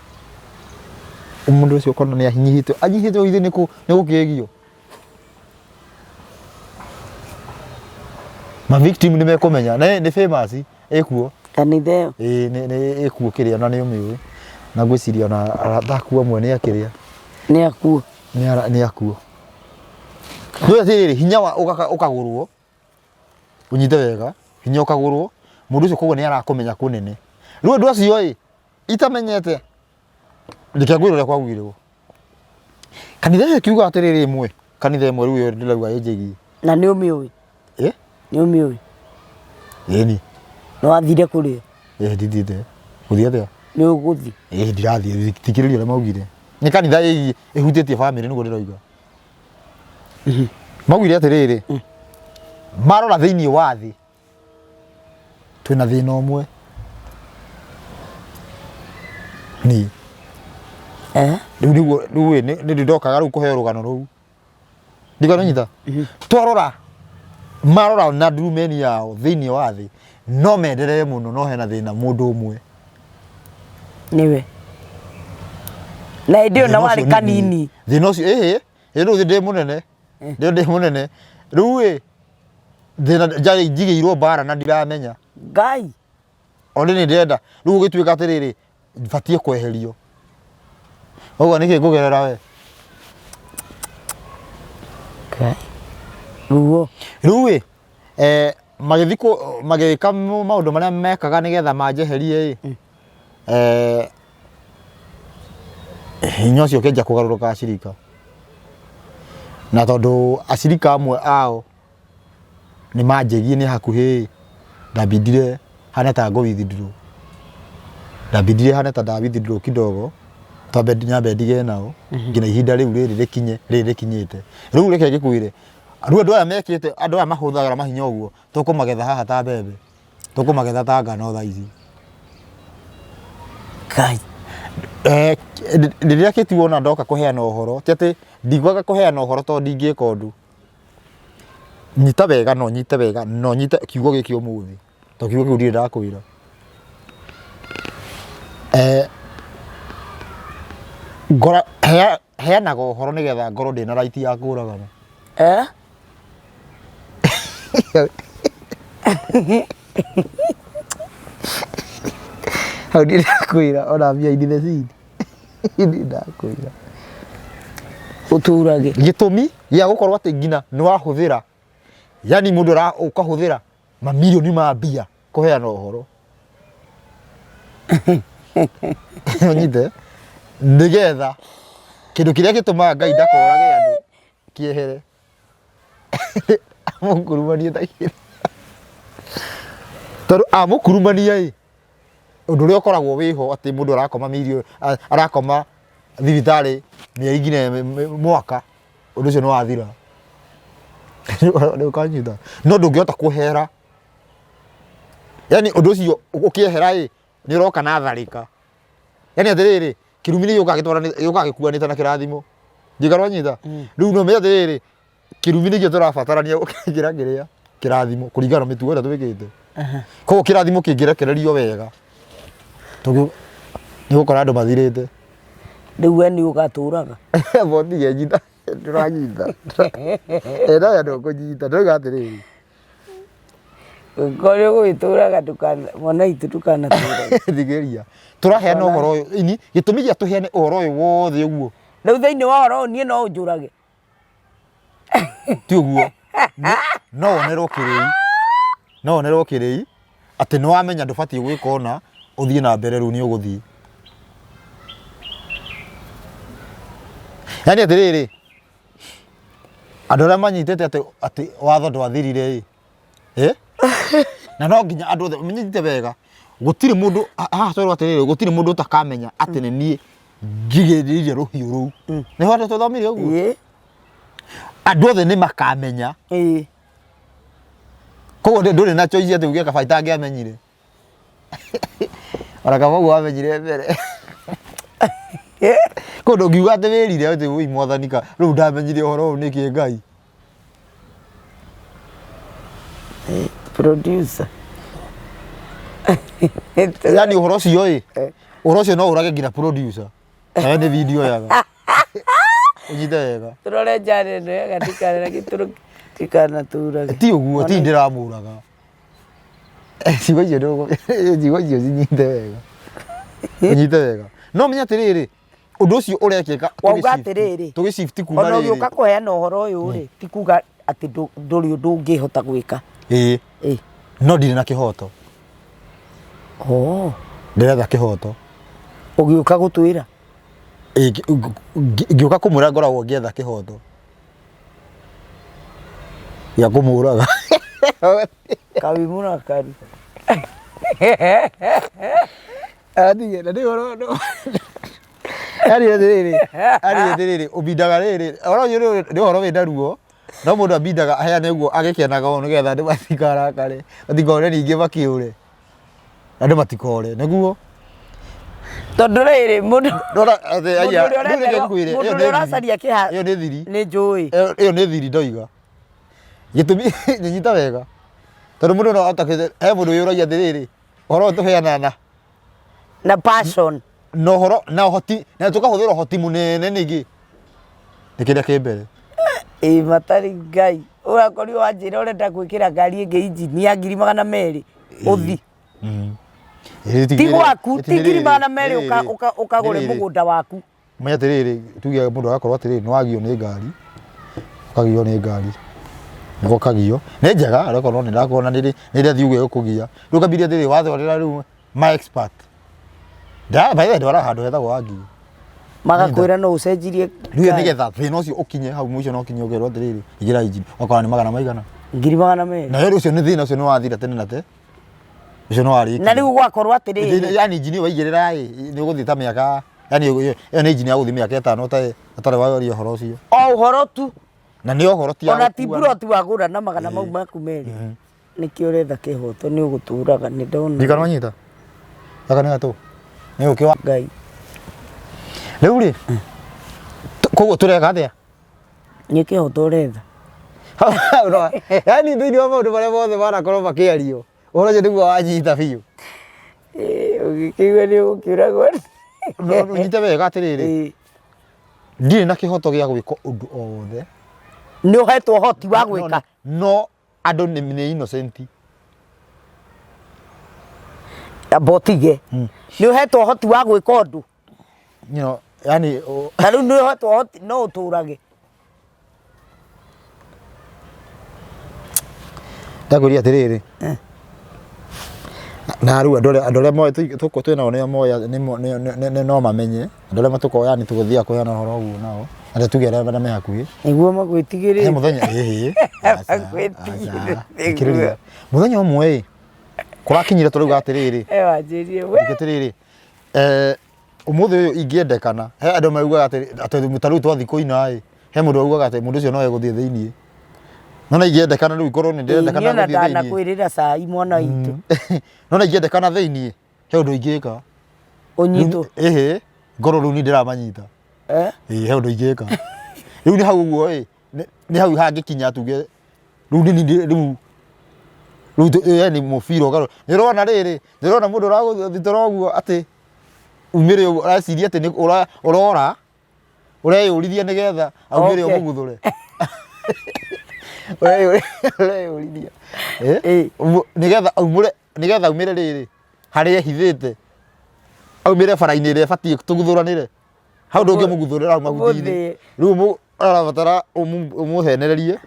Mũndũ ũcio ũkona nĩ anyihĩte anyihĩte ithe nĩ gũkĩgio. Ma victim nĩ mekũmenya na nĩ famous ĩkuo. Kanitha ĩyo. Ĩĩ nĩ nĩ ĩkuo kĩrĩa na nĩ ũmĩũĩ. Na ngwĩciria ona arata aku amwe nĩ akĩrĩa. Nĩ akuo. Nĩ ara nĩ akuo. Nĩ atĩrĩrĩ hinya wa ũkagũrwo ũnyite wega hinya ũkagũrwo mũndũ ũcio koguo nĩ arakũmenya kũnene. Rĩu andũ acio ĩ itamenyete reke ngwĩre ũrĩa kwagwirwo. Kanitha ĩyo ĩkiuga atĩrĩrĩ ĩmwe kanitha ĩmwe rĩu ĩyo ndĩrauga ĩnjĩgiĩ. Na nĩ ũmĩũĩ? Ĩ? Nĩ ũmĩũĩ? Ĩni. Nĩ wathire kũrĩa? Ĩ ndithiĩte. Gũthiĩ atĩa? Nĩ ũgũthiĩ? Ĩ ndirathiĩ, thikĩrĩria ũrĩa maugire. Nĩ kanitha ĩgiĩ ĩhutĩtie bamĩrĩ nĩguo ndĩroiga. Maugire atĩrĩrĩ, marora thĩinĩ wa thĩ twĩna thĩna ũmwe ni Eh? rĩu nĩguo rĩu ĩ, nĩ nĩ ndokaga rĩu kũheo rũgano rũu ndikananyita twarora marora na ndurumeni yao thĩinĩ wa thĩ no menderere mũno no hena thĩna mũndũ ũmwe Nĩwe. Na hĩndĩ ĩyo na Thĩna warĩ ũcio nĩ niĩ. kanini. Thĩna ũcio ĩhĩ ĩ rĩu ndĩ mũnene ndĩ ndĩ mũnene rĩu ĩ thĩna njarĩ njigĩirwo mbara na ndiramenya. Ngai. Ona nĩ ndĩrenda rĩu gũgĩtuĩka atĩrĩrĩ batiĩ kweherio. Ũguo nĩkĩ ngũgerera we? Ngai. Ruo. Rĩu ĩ eh, magĩthiĩ magĩka maũndũ marĩa mekaga nĩgetha manjeherie ĩ eh, hinya ũcio ũkĩanjia kũgarũrũka acirika na tondũ acirika amwe ao nĩ manjĩgie nĩ hakuhĩ ndambindire hana ta ngũ withdraw ndambindire hana ta nda withdraw kidogo twambe nyambe ndige nao nginya ihinda rĩu rĩrĩ rĩkinye rĩrĩ rĩkinyĩte rĩu reke ngĩkwĩre rĩu andũ aya mekĩte andũ aya mahũthagĩra mahinya ũguo tũkũmagetha haha ta mbembe tũkũmagetha ta ngano thaa ici. Ngai. Eh, rĩrĩa kĩti wona ndoka kũheana ũhoro ti atĩ ndiguaga kũheana ũhoro tondũ ndingĩka ũndũ nyita wega no nyite wega no nyite kiugo gĩkĩ ũmũthĩ to kiugo kĩu ndirĩ ndakwĩra eh, ngora heanaga ũhoro nĩgetha ngorwo ndĩna right ya kũragana. Eh? Hau ndirakwĩra ona behind the scene. Ndirakwĩra. Ũtũrage. Gĩtũmi gĩa gũkorwo atĩ nginya nĩ wahũthĩra yani mũndũ ara ũkahũthĩra mamirioni ma mbia kũheana ũhoro. Ũnyite? Nĩgetha kĩndũ kĩrĩa gĩtũmaga Ngai ndakorage andũ kĩehere. Amũkurumanie ta kĩrĩa. Tondũ amũkurumania ĩ, ũndũ ũrĩa ũkoragwo wĩho atĩ mũndũ arakoma mirioni, arakoma thibitarĩ mĩeri nginya mwaka, ũndũ ũcio nĩ wathira. Nĩ ũkanyita? No ndũngĩhota kũhera, yani ũndũ ũcio ũkĩehera ĩ, nĩ ũroka na tharĩka. Yani atĩrĩrĩ, kĩrumi nĩ gĩũkaga gĩtwaranĩte, gĩũkaga gĩkuanĩte na kĩrathimo. Ndiũĩ kana wanyita? Rĩu no ũmenye atĩrĩrĩ, kĩrumi nĩkĩo tũrabatarania gũkĩingĩra kĩrĩa kĩrathimo kũringana na mĩtugo ĩrĩa twĩkĩte. Koguo kĩrathimo kĩngĩrekererio wega, nĩ ũgũkora andũ mathirĩte. Rĩu we nĩ ũgatũraga. Botige nyita, ndũranyita. Ena ya ndũkũnyita, ndauga atĩrĩrĩ. Korwo ũgũgĩtũraga ndũkana mwana witũ ndũkanatũrage. Thikĩrĩria. Tũraheana ũhoro ũyũ, ini gĩtũmi gĩa tũheane ũhoro ũyũ wothe ũguo. Rĩu thĩinĩ wa ũhoro ũyũ niĩ no ũnjũrage. Ti ũguo. No wonerwo kĩrĩi. No wonerwo kĩrĩi atĩ nĩ wamenya ndũbatiĩ gwĩka ũna ũthiĩ na mbere rĩu nĩ ũgũthiĩ. Yaani atĩrĩrĩ, andũ arĩa manyitĩte atĩ atĩ watho ndwathirire ĩ, ĩ? Na no nginya andũ othe menyite wega gũtirĩ mũndũ haha twerwo atĩrĩrĩ gũtirĩ mũndũ ũtakamenya atĩ nĩ niĩ njigĩrĩire rũhiũ rũu. Nĩho andũ tũthomire ũguo? Ĩĩ. Andũ othe nĩ makamenya. Ĩĩ. Koguo ndũrĩ na choice atĩ uge kaba itangĩamenyire. Ona kaba ũguo wamenyire mbere. Koguo ndũngiuga atĩ wĩrire atĩ wũi mwathani ka rĩu ndamenyire ũhoro ũyũ nĩkĩ Ngai. Producer. Yani ũhoro ũcio ĩ, ũhoro ũcio no ũrage nginya producer. Nawe nĩ video yaga. Ũnyite wega. Tũrore njane ĩno wega ndikarera gĩtũrũ ndikanatũrage. Ti ũguo, ti ndĩramũraga. Ciugo icio ndũgũ- ciugo icio cinyite wega. Ũnyite wega. No menya atĩrĩrĩ, ũndũ ũcio ũrekĩka Wauga atĩrĩrĩ, tũgĩ shift kuma ona rĩrĩ. ũgĩũka kũheana ũhoro ũyũ rĩ, ti kuga atĩ ndũrĩ ũndũ ũngĩhota gwĩka. Ĩĩ. Ĩ. No ndirĩ na kĩhoto. Oh. Ndĩretha kĩhoto. Ũgĩũka gũtwĩra? Ĩĩ, ngĩũka kũmwĩra ngoragwo ngĩetha kĩhoto. Gĩa kũmũraga. Kaĩ mũrakaru. Atige, na nĩ ũhoro Yaani atĩrĩrĩ, yaani atĩrĩrĩ, ũbindaga rĩrĩ, ũhoro ũyũ nĩ ũhoro wĩna ruo, no mũndũ abindaga aheane ũguo agĩkenaga ũũ nĩgetha andũ matikarakare, matikore ningĩ makĩũre. Andũ matikore, nĩguo. Tondũ rĩrĩ, mũndũ Ndona atĩ mũndũ aya, ũrĩa rĩu reke ũretherwo- ngwĩre, mũndũ ĩyo ũrĩa nĩ thiri. ũracaria kĩha Ĩyo nĩ thiri. nĩ njũĩ. Ĩyo ĩyo nĩ thiri ndoiga. Gĩtũmi nyita wega. Tondũ mũndũ no ahote he mũndũ wĩyũragia atĩrĩrĩ, ũhoro ũyũ tũheanaga na Na passion. Na ũhoro na ũhoti na tũkahũthĩra ũhoti mũnene nĩkĩ? Nĩ kĩrĩa kĩ mbere. Ĩ matarĩ Ngai. Ũrakorirwo wanjĩra ũrenda gwĩkĩra ngari ĩngĩ injini ya 200,000 ũthi. Ti gwaku, ti 200,000 ũkagũre mũgũnda waku. Menya atĩrĩrĩ, tuge mũndũ agakorwo atĩrĩrĩ, nĩ wagio nĩ ngari, ũkagio nĩ ngari, nĩguo ũkagio, nĩ njega ũgakorwo nĩ ĩrakuona nĩ ĩrathiĩ ũguo ĩgũkũgia, rĩu ũkambiria atĩrĩrĩ, watwarĩra rĩu ma expert, by the way ndwaraga handũ hetagwo Wangigĩ. Magakwĩra no ũcenjirie Rĩu nĩgetha thĩna ũcio ũkinye hau mũico no ũkinye ũkerwo atĩrĩrĩ, ingĩra injini, ũgakora nĩ magana maigana. 200,000. Na rĩu ũcio nĩ thĩna ũcio nĩ wathira tene na te, ũcio nĩ warĩkia. Na rĩu gwakorwo atĩrĩrĩ. Yani injini ĩyo waigĩrĩra ĩ, nĩ ũgũthiĩ ta mĩaka yani ĩyo nĩ injini ya gũthiĩ mĩaka ĩtano ũtarĩ ũtarĩ waria ũhoro ũcio. O ũhoro tu. Na nĩ ũhoro ti ya Ona ti gũkuana. mburoti wagũra na magana mau maku merĩ. Nĩkĩo ũretha kĩhoto nĩ ũgũtũraga nĩ ndona. Ndikana wanyita. Gaka nĩ gatũ. Nĩ ũkĩ wa Ngai. Rĩu rĩ, koguo tũreka atĩa? Nĩ kĩhoto ũretha. Yaani thĩinĩ wa maũndũ marĩa mothe manakorwo makĩario, ũhoro ũcio nĩguo wanyita biũ. Ũgĩkĩigua nĩ ũgũkĩũragwo. Ũnyite wega atĩrĩrĩ, ndirĩ na kĩhoto gĩa gwĩka ũndũ o wothe. Nĩ ũhetwo ũhoti wa gwĩka. No andũ nĩ innocent. Amba ũtige. Nĩ ũhetwo ũhoti wa gwĩka ũndũ. You know, yani Ta rĩu nĩ ũhetwo ũhoti no ũtũrage. Ndakwĩria atĩrĩrĩ na rĩu andũ arĩa andũ arĩa moĩ tũkũ twĩ nao nĩo moĩ no mamenye andũ arĩa matũkoragwo yani tũgĩthiaga kũheana ũhoro ũguo nao na tuge arĩa arĩa me hakuhĩ. Nĩguo magwĩtigĩrĩte. He mũthenya ĩhĩ aca, Magwĩtigĩrĩte. aca, thikĩrĩria. Mũthenya ũmwe ĩ kũrakinyire tũrauga atĩrĩrĩ Eh, wanjĩrie we. atĩrĩrĩ eh, Ũmũthĩ ũyũ ingĩendekana, he andũ maugaga atĩ atĩ ta rĩu twathiĩ kũina ĩ, he mũndũ augaga atĩ mũndũ ũcio no egũthiĩ thĩiniĩ. Nona ingĩendekana rĩu ikorwo nĩ ndĩrendekana Niĩ ona gũthiĩ thĩiniĩ. ndanakwĩrĩra cai mwana witũ. Nona ingĩendekana thĩiniĩ, he ũndũ ingĩka. Ũnyitwo. Ĩhĩ, ngorwo rĩu niĩ ndĩramanyita. Eh? Ĩĩ he ũndũ ingĩka. Rĩu nĩ hau ũguo ĩ, nĩ hau hangĩkinya tuge rĩu nĩ niĩ rĩu rĩu yani mũbira ũgarũ. Nĩ ũrona rĩrĩ, nĩ ũrona mũndũ ũragũthitũra ũguo atĩ umĩre ũguo ũreciria atĩ nĩ ũrora ũreyũrithia nĩgetha aumĩre Oke. ũmũguthũre. Ũreyũrithia. Eh? Ĩ. Nĩgetha aumũre nĩgetha aumĩre rĩrĩ harĩa ehithĩte aumĩre bara-inĩ ĩrĩa ĩbatiĩ tũguthũranĩre hau ndũngĩmũguthũrĩra hau mahuti-inĩ Ũmũthĩ. rĩu ũrabatara ũmũhenererie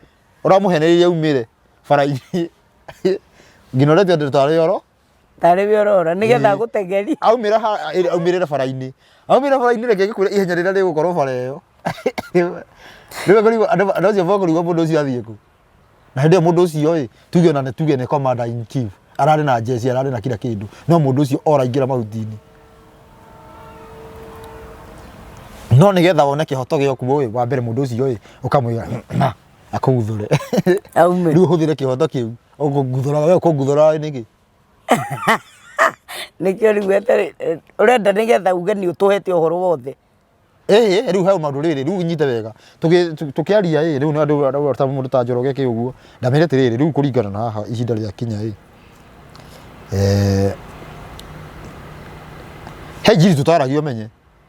ũramũhenereria aumĩre bara-inĩ nginya ũretia andũ tarĩ oro Tarĩ we ũrora nĩgetha Ĩĩ. agũteng'erie. Aumĩra ha aumĩrĩre bara-inĩ. Aumĩra bara-inĩ reke ngĩkwĩre ihenya rĩrĩa rĩgũkorwo bara ĩyo. Rĩu ekũrigwo andũ andũ acio mekũrigwo mũndũ ũcio athiĩ kũ. Na hĩndĩ ĩyo mũndũ ũcio ĩ, tuge ona nĩ tuge nĩ commander in chief, ararĩ na jeshi, ararĩ na kila kĩndũ, no mũndũ ũcio ora aingĩra mahuti-inĩ. No nĩgetha wone kĩhoto gĩaku ĩ, wa mbere mũndũ ũcio ĩ, ũkamwĩra na akũguthũre. Aume. Rĩu ũhũthĩre kĩhoto kĩu. Ũkũnguthũra we ũkũnguthũra nĩkĩ? Nĩkĩo rĩu weterei ũrenda nĩgetha uge nĩ ũtũhete ũhoro wothe. Ĩĩ rĩu he maũndũ rĩrĩ rĩu nyite wega tũkĩaria ĩ rĩu nĩ andũ ta mũndũ ta Njoroge kĩ ũguo ndamĩre atĩrĩrĩ rĩu kũringana na haha ihinda rĩakinya ĩ he injiri tũtaragia ũmenye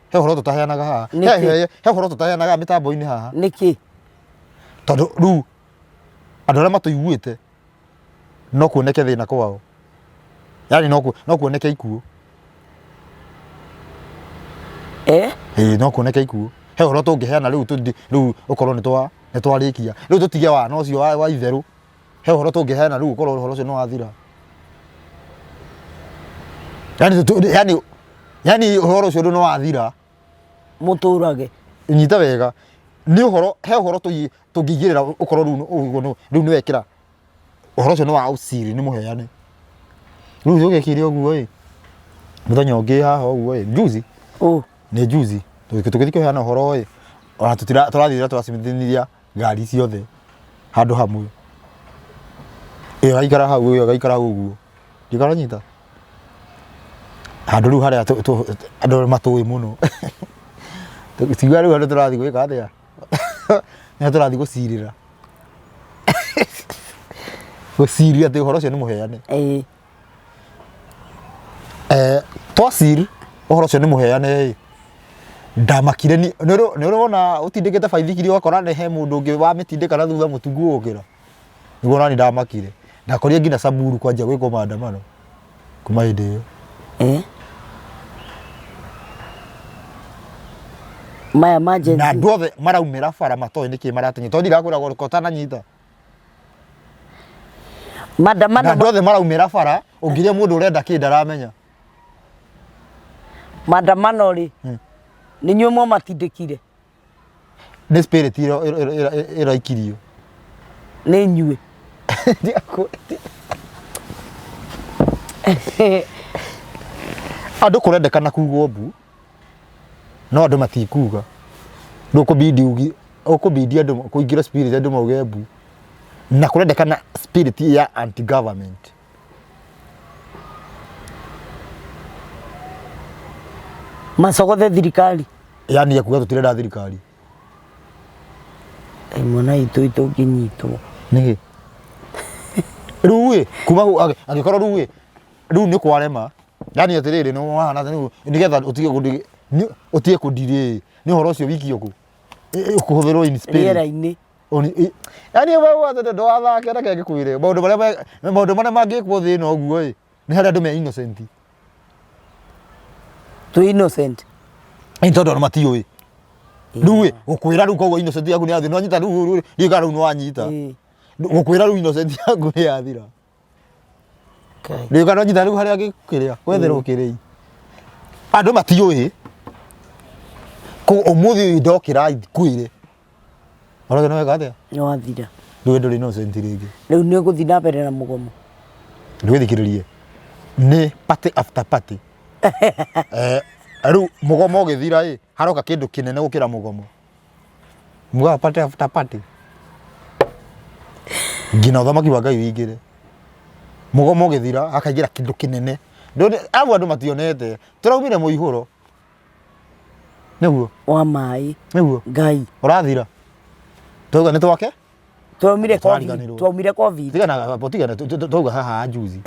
he ũhoro tũtaheanaga haha Nĩkĩ? he ũhoro tũtaheanaga mĩtambo-inĩ haha Nĩkĩ? tondũ rĩu andũ arĩa matũiguĩte no kuoneke thĩna kwao yani no, no kuoneke ikuũ. Eh? Ĩĩ no kuoneke ikuũ. He ũhoro tũngĩheana rĩu rĩu ũkorwo nĩ twa nĩ twarĩkia rĩu tũtige wana ũcio wa, wa itherũ. He ũhoro tũngĩheana rĩu ũkorwo ũhoro ũcio nĩ wathira. Yani, yani, yani ũhoro ũcio nĩ wathira. Mũtũrage. Nyita wega nĩ ũhoro he ũhoro tũngĩigĩrĩra ũkorwo rĩu ũguo rĩu nĩ wekĩra ũhoro ũcio nĩ wa ũciri nĩ mũheane. Rĩu tũgĩkire ũguo ĩ mũthenya ũngĩ haha ũguo ĩ juzi Ũ. nĩ juzi tũgĩthiĩ kũheana ũhoro ĩ ona tũtira tũrathiĩ tũracemithania ngari ciothe handũ hamwe ĩyo ĩgaikara hau ĩyo ĩgaikara hau ũguo ndikaranyita handũ rĩu harĩa andũ matũĩ mũno tiga rĩu andũ tũrathiĩ gwĩka atĩa nĩ tũrathiĩ gũcirĩra gũciria atĩ ũhoro ũcio nĩ mũheane. Ĩĩ. Eh, twacir ũhoro ũcio nĩ mũheane ĩ ndamakire nĩ ũrĩ wona ũtindĩkĩte baithikiri ũgakora nĩ he mũndũ ũngĩ wamĩtindĩka na thutha mũtungu gũkĩra nĩguo nani ndamakire ndakorire nginya Samburu kwanjia gwĩkwo maandamano kuma hĩndĩ ĩyo. Eh? Maya ma Gen na Z. andũ othe maraumĩra bara matoĩ nĩkĩ marateng'era tondũ ndirakwĩra gũka ũtananyita na Maandamano andũ othe maraumĩra bara ũngĩria mũndũ ũrenda kĩ ndaramenya. Maandamano rĩ nĩ inyuĩ mwamatindĩkire? Nĩ spirit ĩraikirio. Nĩ inyuĩ. Andũ kũrendekana kugwo mbu no andũ matikuga. Rĩu ũkũbidi ugi ũkũbidi andũ kũingĩra spirit andũ mauge mbu. Na kũrendekana spirit ya anti government. Macogothe thirikari. Yani ya kuga tũtirenda thirikari. Ĩ mwana witũ tũngĩnyitwo. Nĩkĩ? Rĩu ĩ kuma hau angĩkorwo rĩu ĩ rĩu nĩ kwarema yani atĩrĩrĩ nĩ wahana rĩu nĩgetha ũtige kũndi ũtige kũndirĩ nĩ ũhoro ũcio wikio kũ ũkũhũthĩrwo in spirit. Rĩera-inĩ. Yani we wathe ndwathake reke ngĩkwĩre maũndũ marĩa maũndũ marĩa mangĩkwo thĩ ĩno ũguo ĩ nĩ harĩa andũ me innocent. Twĩ innocent. Ĩ tondũ andũ matiũĩ. Rĩu ĩ gũkwĩra rĩu koguo innocent yaku nĩ yathira. Nĩwanyita rĩu ndiũĩ kana rĩu nĩwanyita. Ĩĩ. Gũkwĩra rĩu innocent yaku nĩ yathira. Ngai. Ndiũĩ kana nĩwanyita rĩu harĩa kĩrĩa gwetherwo kĩrĩi. Andũ matiũĩ. Koguo ũmũthĩ ũyũ ndokĩra ngwĩre. Ũrauga nĩ weka atĩa? Nĩ wathira. Rĩu we ndũrĩ innocent rĩngĩ. Rĩu nĩ ũgũthiĩ na mbere na mũgomo. Ndũgĩthikĩrĩrie. Nĩ party after party. Eh, rĩu mũgomo ũgĩthira ĩ, haroka kĩndũ kĩnene gũkĩra mũgomo. Mugaga party after party. Nginya ũthamaki wa Ngai ũingĩre. Mũgomo ũgĩthira hakaingĩra kĩndũ kĩnene. Ndũĩ abu andũ mationete. Tũraumire mũihũro. Nĩguo. Wa maĩ. Nĩguo. Ngai. Ũrathira. Twauga nĩ twake? Twaumire Covid. Tũrariganĩrwo. Twaumire Covid. Tigana tigana twauga haha juzi.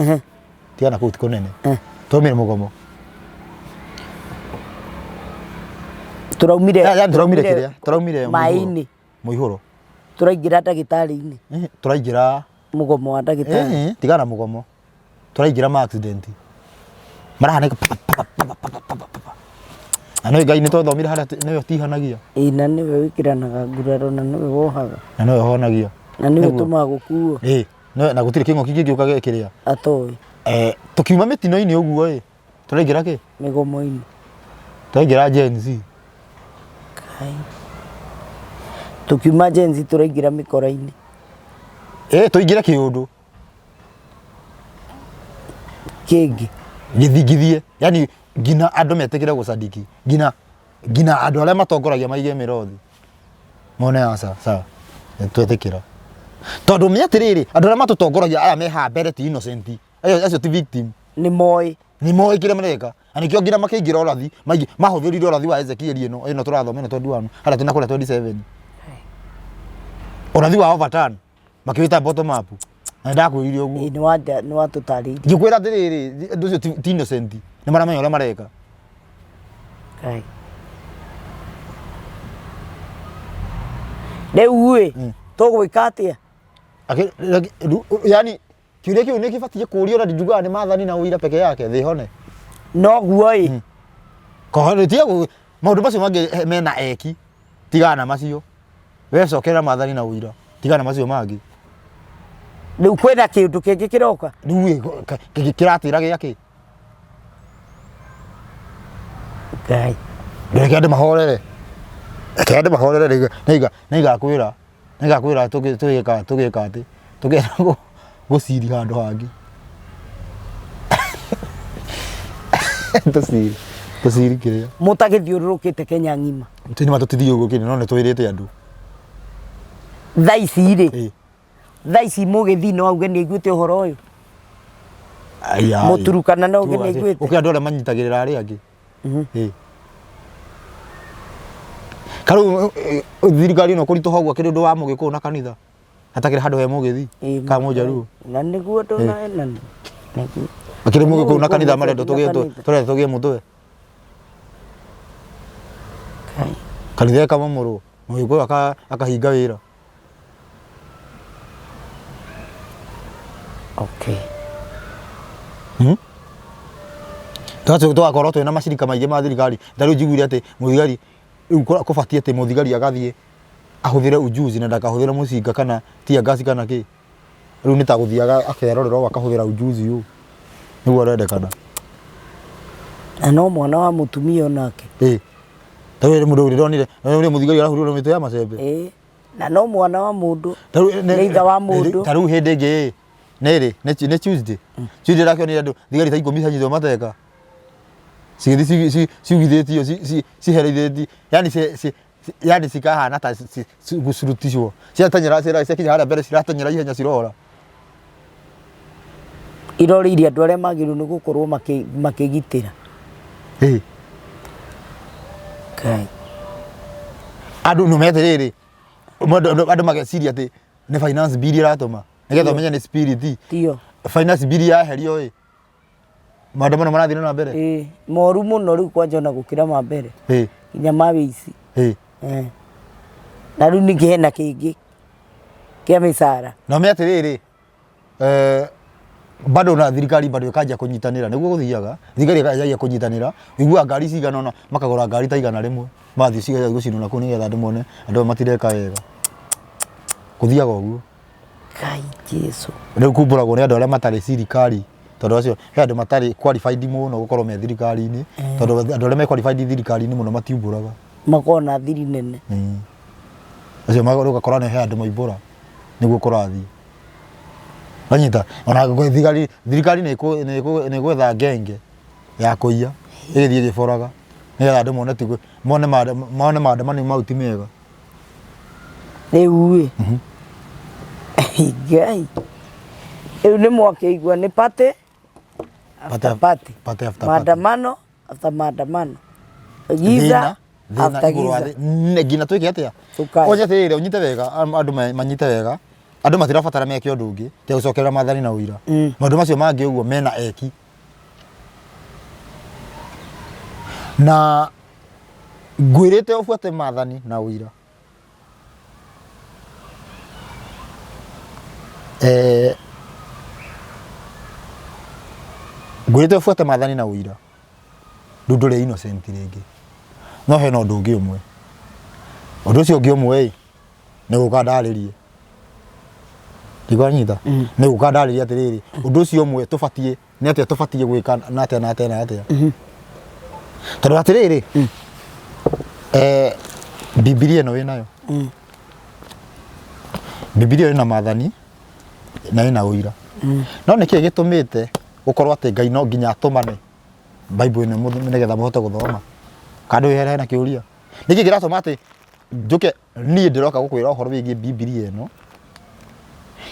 Tigana kũu ti kũnene. Twaumire mũgomo. Tũraumire. Ya, tũraumire kĩrĩa? Tũraumire mũihũro. Maĩ-inĩ. Mũihũro. Tũraingĩra ndagĩtarĩ-inĩ. Tũraingĩra. Mũgomo wa ndagĩtarĩ. Tigana mũgomo. Tũraingĩra ma accident. Marahanĩka pa, pa, pa, pa, pa, pa, pa, pa. Na nĩwe Ngai nĩ twathomire harĩa atĩ nĩwe ũtihanagia. Ĩĩ na nĩwe wĩkĩranaga nguraro na nĩwe wohaga. Na nĩwe ũhonagia. Na nĩwe Nĩguo. ũtũmaga gũkuo. Ĩĩ, nĩwe na gũtirĩ kĩng'ũki kĩngĩũka gĩkĩrĩa. Atoĩ. Eh, tũkiuma mĩtino-inĩ ũguo ĩ, tũraingĩra kĩ? Mĩgomo-inĩ. Tũraingĩra Gen Z. Kai. Tũkiuma Gen Z tũraingĩra mĩkora-inĩ. Ĩĩ, tũingĩre kĩũndũ. Kĩngĩ. Gĩthingithie. Yani nginya andũ metĩkĩre gũcadiki. Nginya nginya andũ arĩa matongoragia maige mĩrothi. Mone aca, sawa. Nĩtwetĩkĩra. Tondũ nĩ atĩrĩrĩ, andũ arĩa matũtongoragia aya me haha mbere ti innocent. Acio ti victim. Nĩ moĩ. Nĩ moĩ kĩrĩa mareka. Na nĩkĩo nginya makĩingĩra ũrathi, mahũthĩrire ũrathi wa Ezekiel ĩno, ĩno tũrathoma ĩno 21, harĩa twĩna kũrĩa 27. Ũrathi wa overturn, makĩwĩta bottom up. Na nĩndakwĩrire ũguo. Ĩĩ nĩ watũtarĩirie. Ngĩkwĩra atĩrĩrĩ, andũ acio ti innocent, nĩ maramenya ũrĩa mareka. Ngai. Rĩu ĩ, tũgwĩka atĩa? Yani Kĩũria kĩu nĩ kĩbatiĩ kũũrio na ndinjugaga nĩ maathani na ũira peke yake thĩ hone. Noguo ĩ. Koho tiga maũndũ macio mangĩ mena eki tigana na macio. We cokerera maathani na ũira tigana na macio mangĩ. Rĩu kwĩna kĩũndũ kĩngĩ kĩroka? Rĩu ĩ kĩratĩra gĩa kĩ? Ngai. Reke andũ mahorere. Reke andũ mahorere nĩigakwĩra. Nĩngakwĩra tũgĩka tũgĩka atĩ tũgĩenda gũciri handũ hangĩ. Tũciri tũciri kĩrĩa. Mũtagĩthiũrũrũkĩte Kenya ng'ima. Nĩ ma tũtithiũrũrũkĩte no nĩ twĩrĩte andũ. Thaa ici rĩ, thaa ici mũgĩthii no auge nĩ aiguĩte ũhoro ũyũ? Mũturukana no auge nĩ aiguĩte? Ũkĩ andũ arĩa manyitagĩrĩra arĩa angĩ. Ĩĩ. Karĩu thirikari ĩno kũritũha ũguo akĩrĩ ũndũ wa mũgĩkũyũ na kanitha hatakĩrĩ handũ he mũgĩthii Ĩĩ, kana mũjaruo na nĩguo ndũnaena nĩguo akĩrĩ mũgĩkũyũ na kanitha marenda Na tũgĩe kanitha. tũrenda tũgĩe mũtwe Ngai. kanitha ĩkamomorwo mũgĩkũyũ akahinga wĩra Okay. Hmm? Tũgakorwo twĩna macirika maingĩ ma thirikari ta rĩu njiguire atĩ mũthigari rĩu kũbatiĩ atĩ mũthigari agathiĩ ahũthĩre ujuzi na ndakahũthĩre mũcinga kana tear gas kana kĩ rĩu nĩ ta gũthiaga akerorera ũũ akahũthĩra ujuzi ũũ nĩguo ũrendekana Na no mwana wa mũtumia onake. ĩ ta rĩu mũndũ ũrĩa ndonire ũrĩa mũthigari arahũrirwo na mĩtĩ ya macembe Ĩĩ. Na no mwana wa mũndũ. Ta rĩu Nĩ ithe wa mũndũ. Ta rĩu hĩndĩ ĩngĩ ĩ nĩ rĩ nĩ Tuesday. Tuesday ndakĩonire andũ thigari ta ikũmi cianyitwo mateka. Cigĩthiĩ ciugithĩtio ciherithĩtio yani yani cikahana ta gũcuruticwo. Ciateng'era ciakinya harĩa mbere cirateng'era ihenya cirora. Iroreirie andũ arĩa magĩrĩirwo nĩ gũkorwo makĩgitĩra. Ĩĩ. Ngai. Andũ nĩ metĩrĩrĩ andũ mageciria atĩ nĩ finance bill ĩratũma nĩgetha ũmenye nĩ spirit. Tiyo. Finance bill yaherio ĩ maandamano marathiĩ na mbere. Ĩĩ moru mũno rĩu kwanja ona gũkĩra ma mbere. Ĩĩ. Nginya ma wĩici. Ĩĩ. Eh. Na rĩu ningĩ hena kĩngĩ kĩa mĩcara. Na ũmenye atĩrĩrĩ eh, Bado na thirikari bado ĩkanjia kũnyitanĩra, nĩguo gũthiaga. Thirikari ĩkanjagia kũnyitanĩra, ũiguaga ngari cigana ũna, makagũra ngari ta 100, magathiĩ cigathiĩ gũcinwo nakũu nĩgetha andũ mone andũ aya matireka wega. Gũthiaga ũguo. Ngai Jesu. Rĩu kumbũragwo nĩ andũ arĩa matarĩ thirikari, tondũ acio he andũ matarĩ qualified mũno gũkorwo me thirikari-inĩ, tondũ andũ arĩa me qualified thirikari-inĩ mũno matiumbũraga. Makoragwo na thiri nene. Acio ũgakora nĩ he andũ maumbũra nĩguo kũrathiĩ. Wanyita? Ona thirikari thirikari nĩ nĩ ĩgwetha ngenge ya kũiya ĩgĩthiĩ ĩgĩboraga nĩgetha andũ mone ti mone mone maandamano mau ti mega. Rĩu ĩ Ngai rĩu nĩ mwakĩigua nĩ party after party, Party after party. maandamano after maandamano, giza Thĩna after igũrũ wa giza. Nginya twĩke atĩa? Tũkae. Ũnye atĩrĩrĩ, ũnyite wega, andũ manyite wega, andũ matirabatara meke ũndũ ũngĩ tiga gũcokerera maathani na ũira. Maũndũ macio mangĩ ũguo mena eki. Na ngwĩrĩte ũbuate maathani na ũira. Eh, ngwĩrĩte ũbuate maathani na ũira. Rĩu ndũrĩ innocent rĩngĩ. No hena ũndũ ũngĩ ũmwe. Ũndũ ũcio ũngĩ ũmwe ĩ, nĩ gũka ndarĩrie. Ndikũranyita? Nĩ gũka ndarĩrie atĩrĩrĩ, ũndũ ũcio ũmwe tũbatiĩ, nĩ atĩa tũbatiĩ gwĩka na atĩa na atĩa na atĩa. Tondũ atĩrĩrĩ, eh, Bibilia ĩno wĩnayo. Bibilia ĩna maathani na ĩna ũira. No nĩkĩ gĩtũmĩte gũkorwo atĩ Ngai no nginya atũmane Bible ĩno nĩgetha mũhote gũthoma? Kana ndũĩ hena kĩũria? Nĩkĩ kĩratũma atĩ njũke niĩ ndĩroka gũkwĩra ũhoro wĩgiĩ Bibilia ĩno?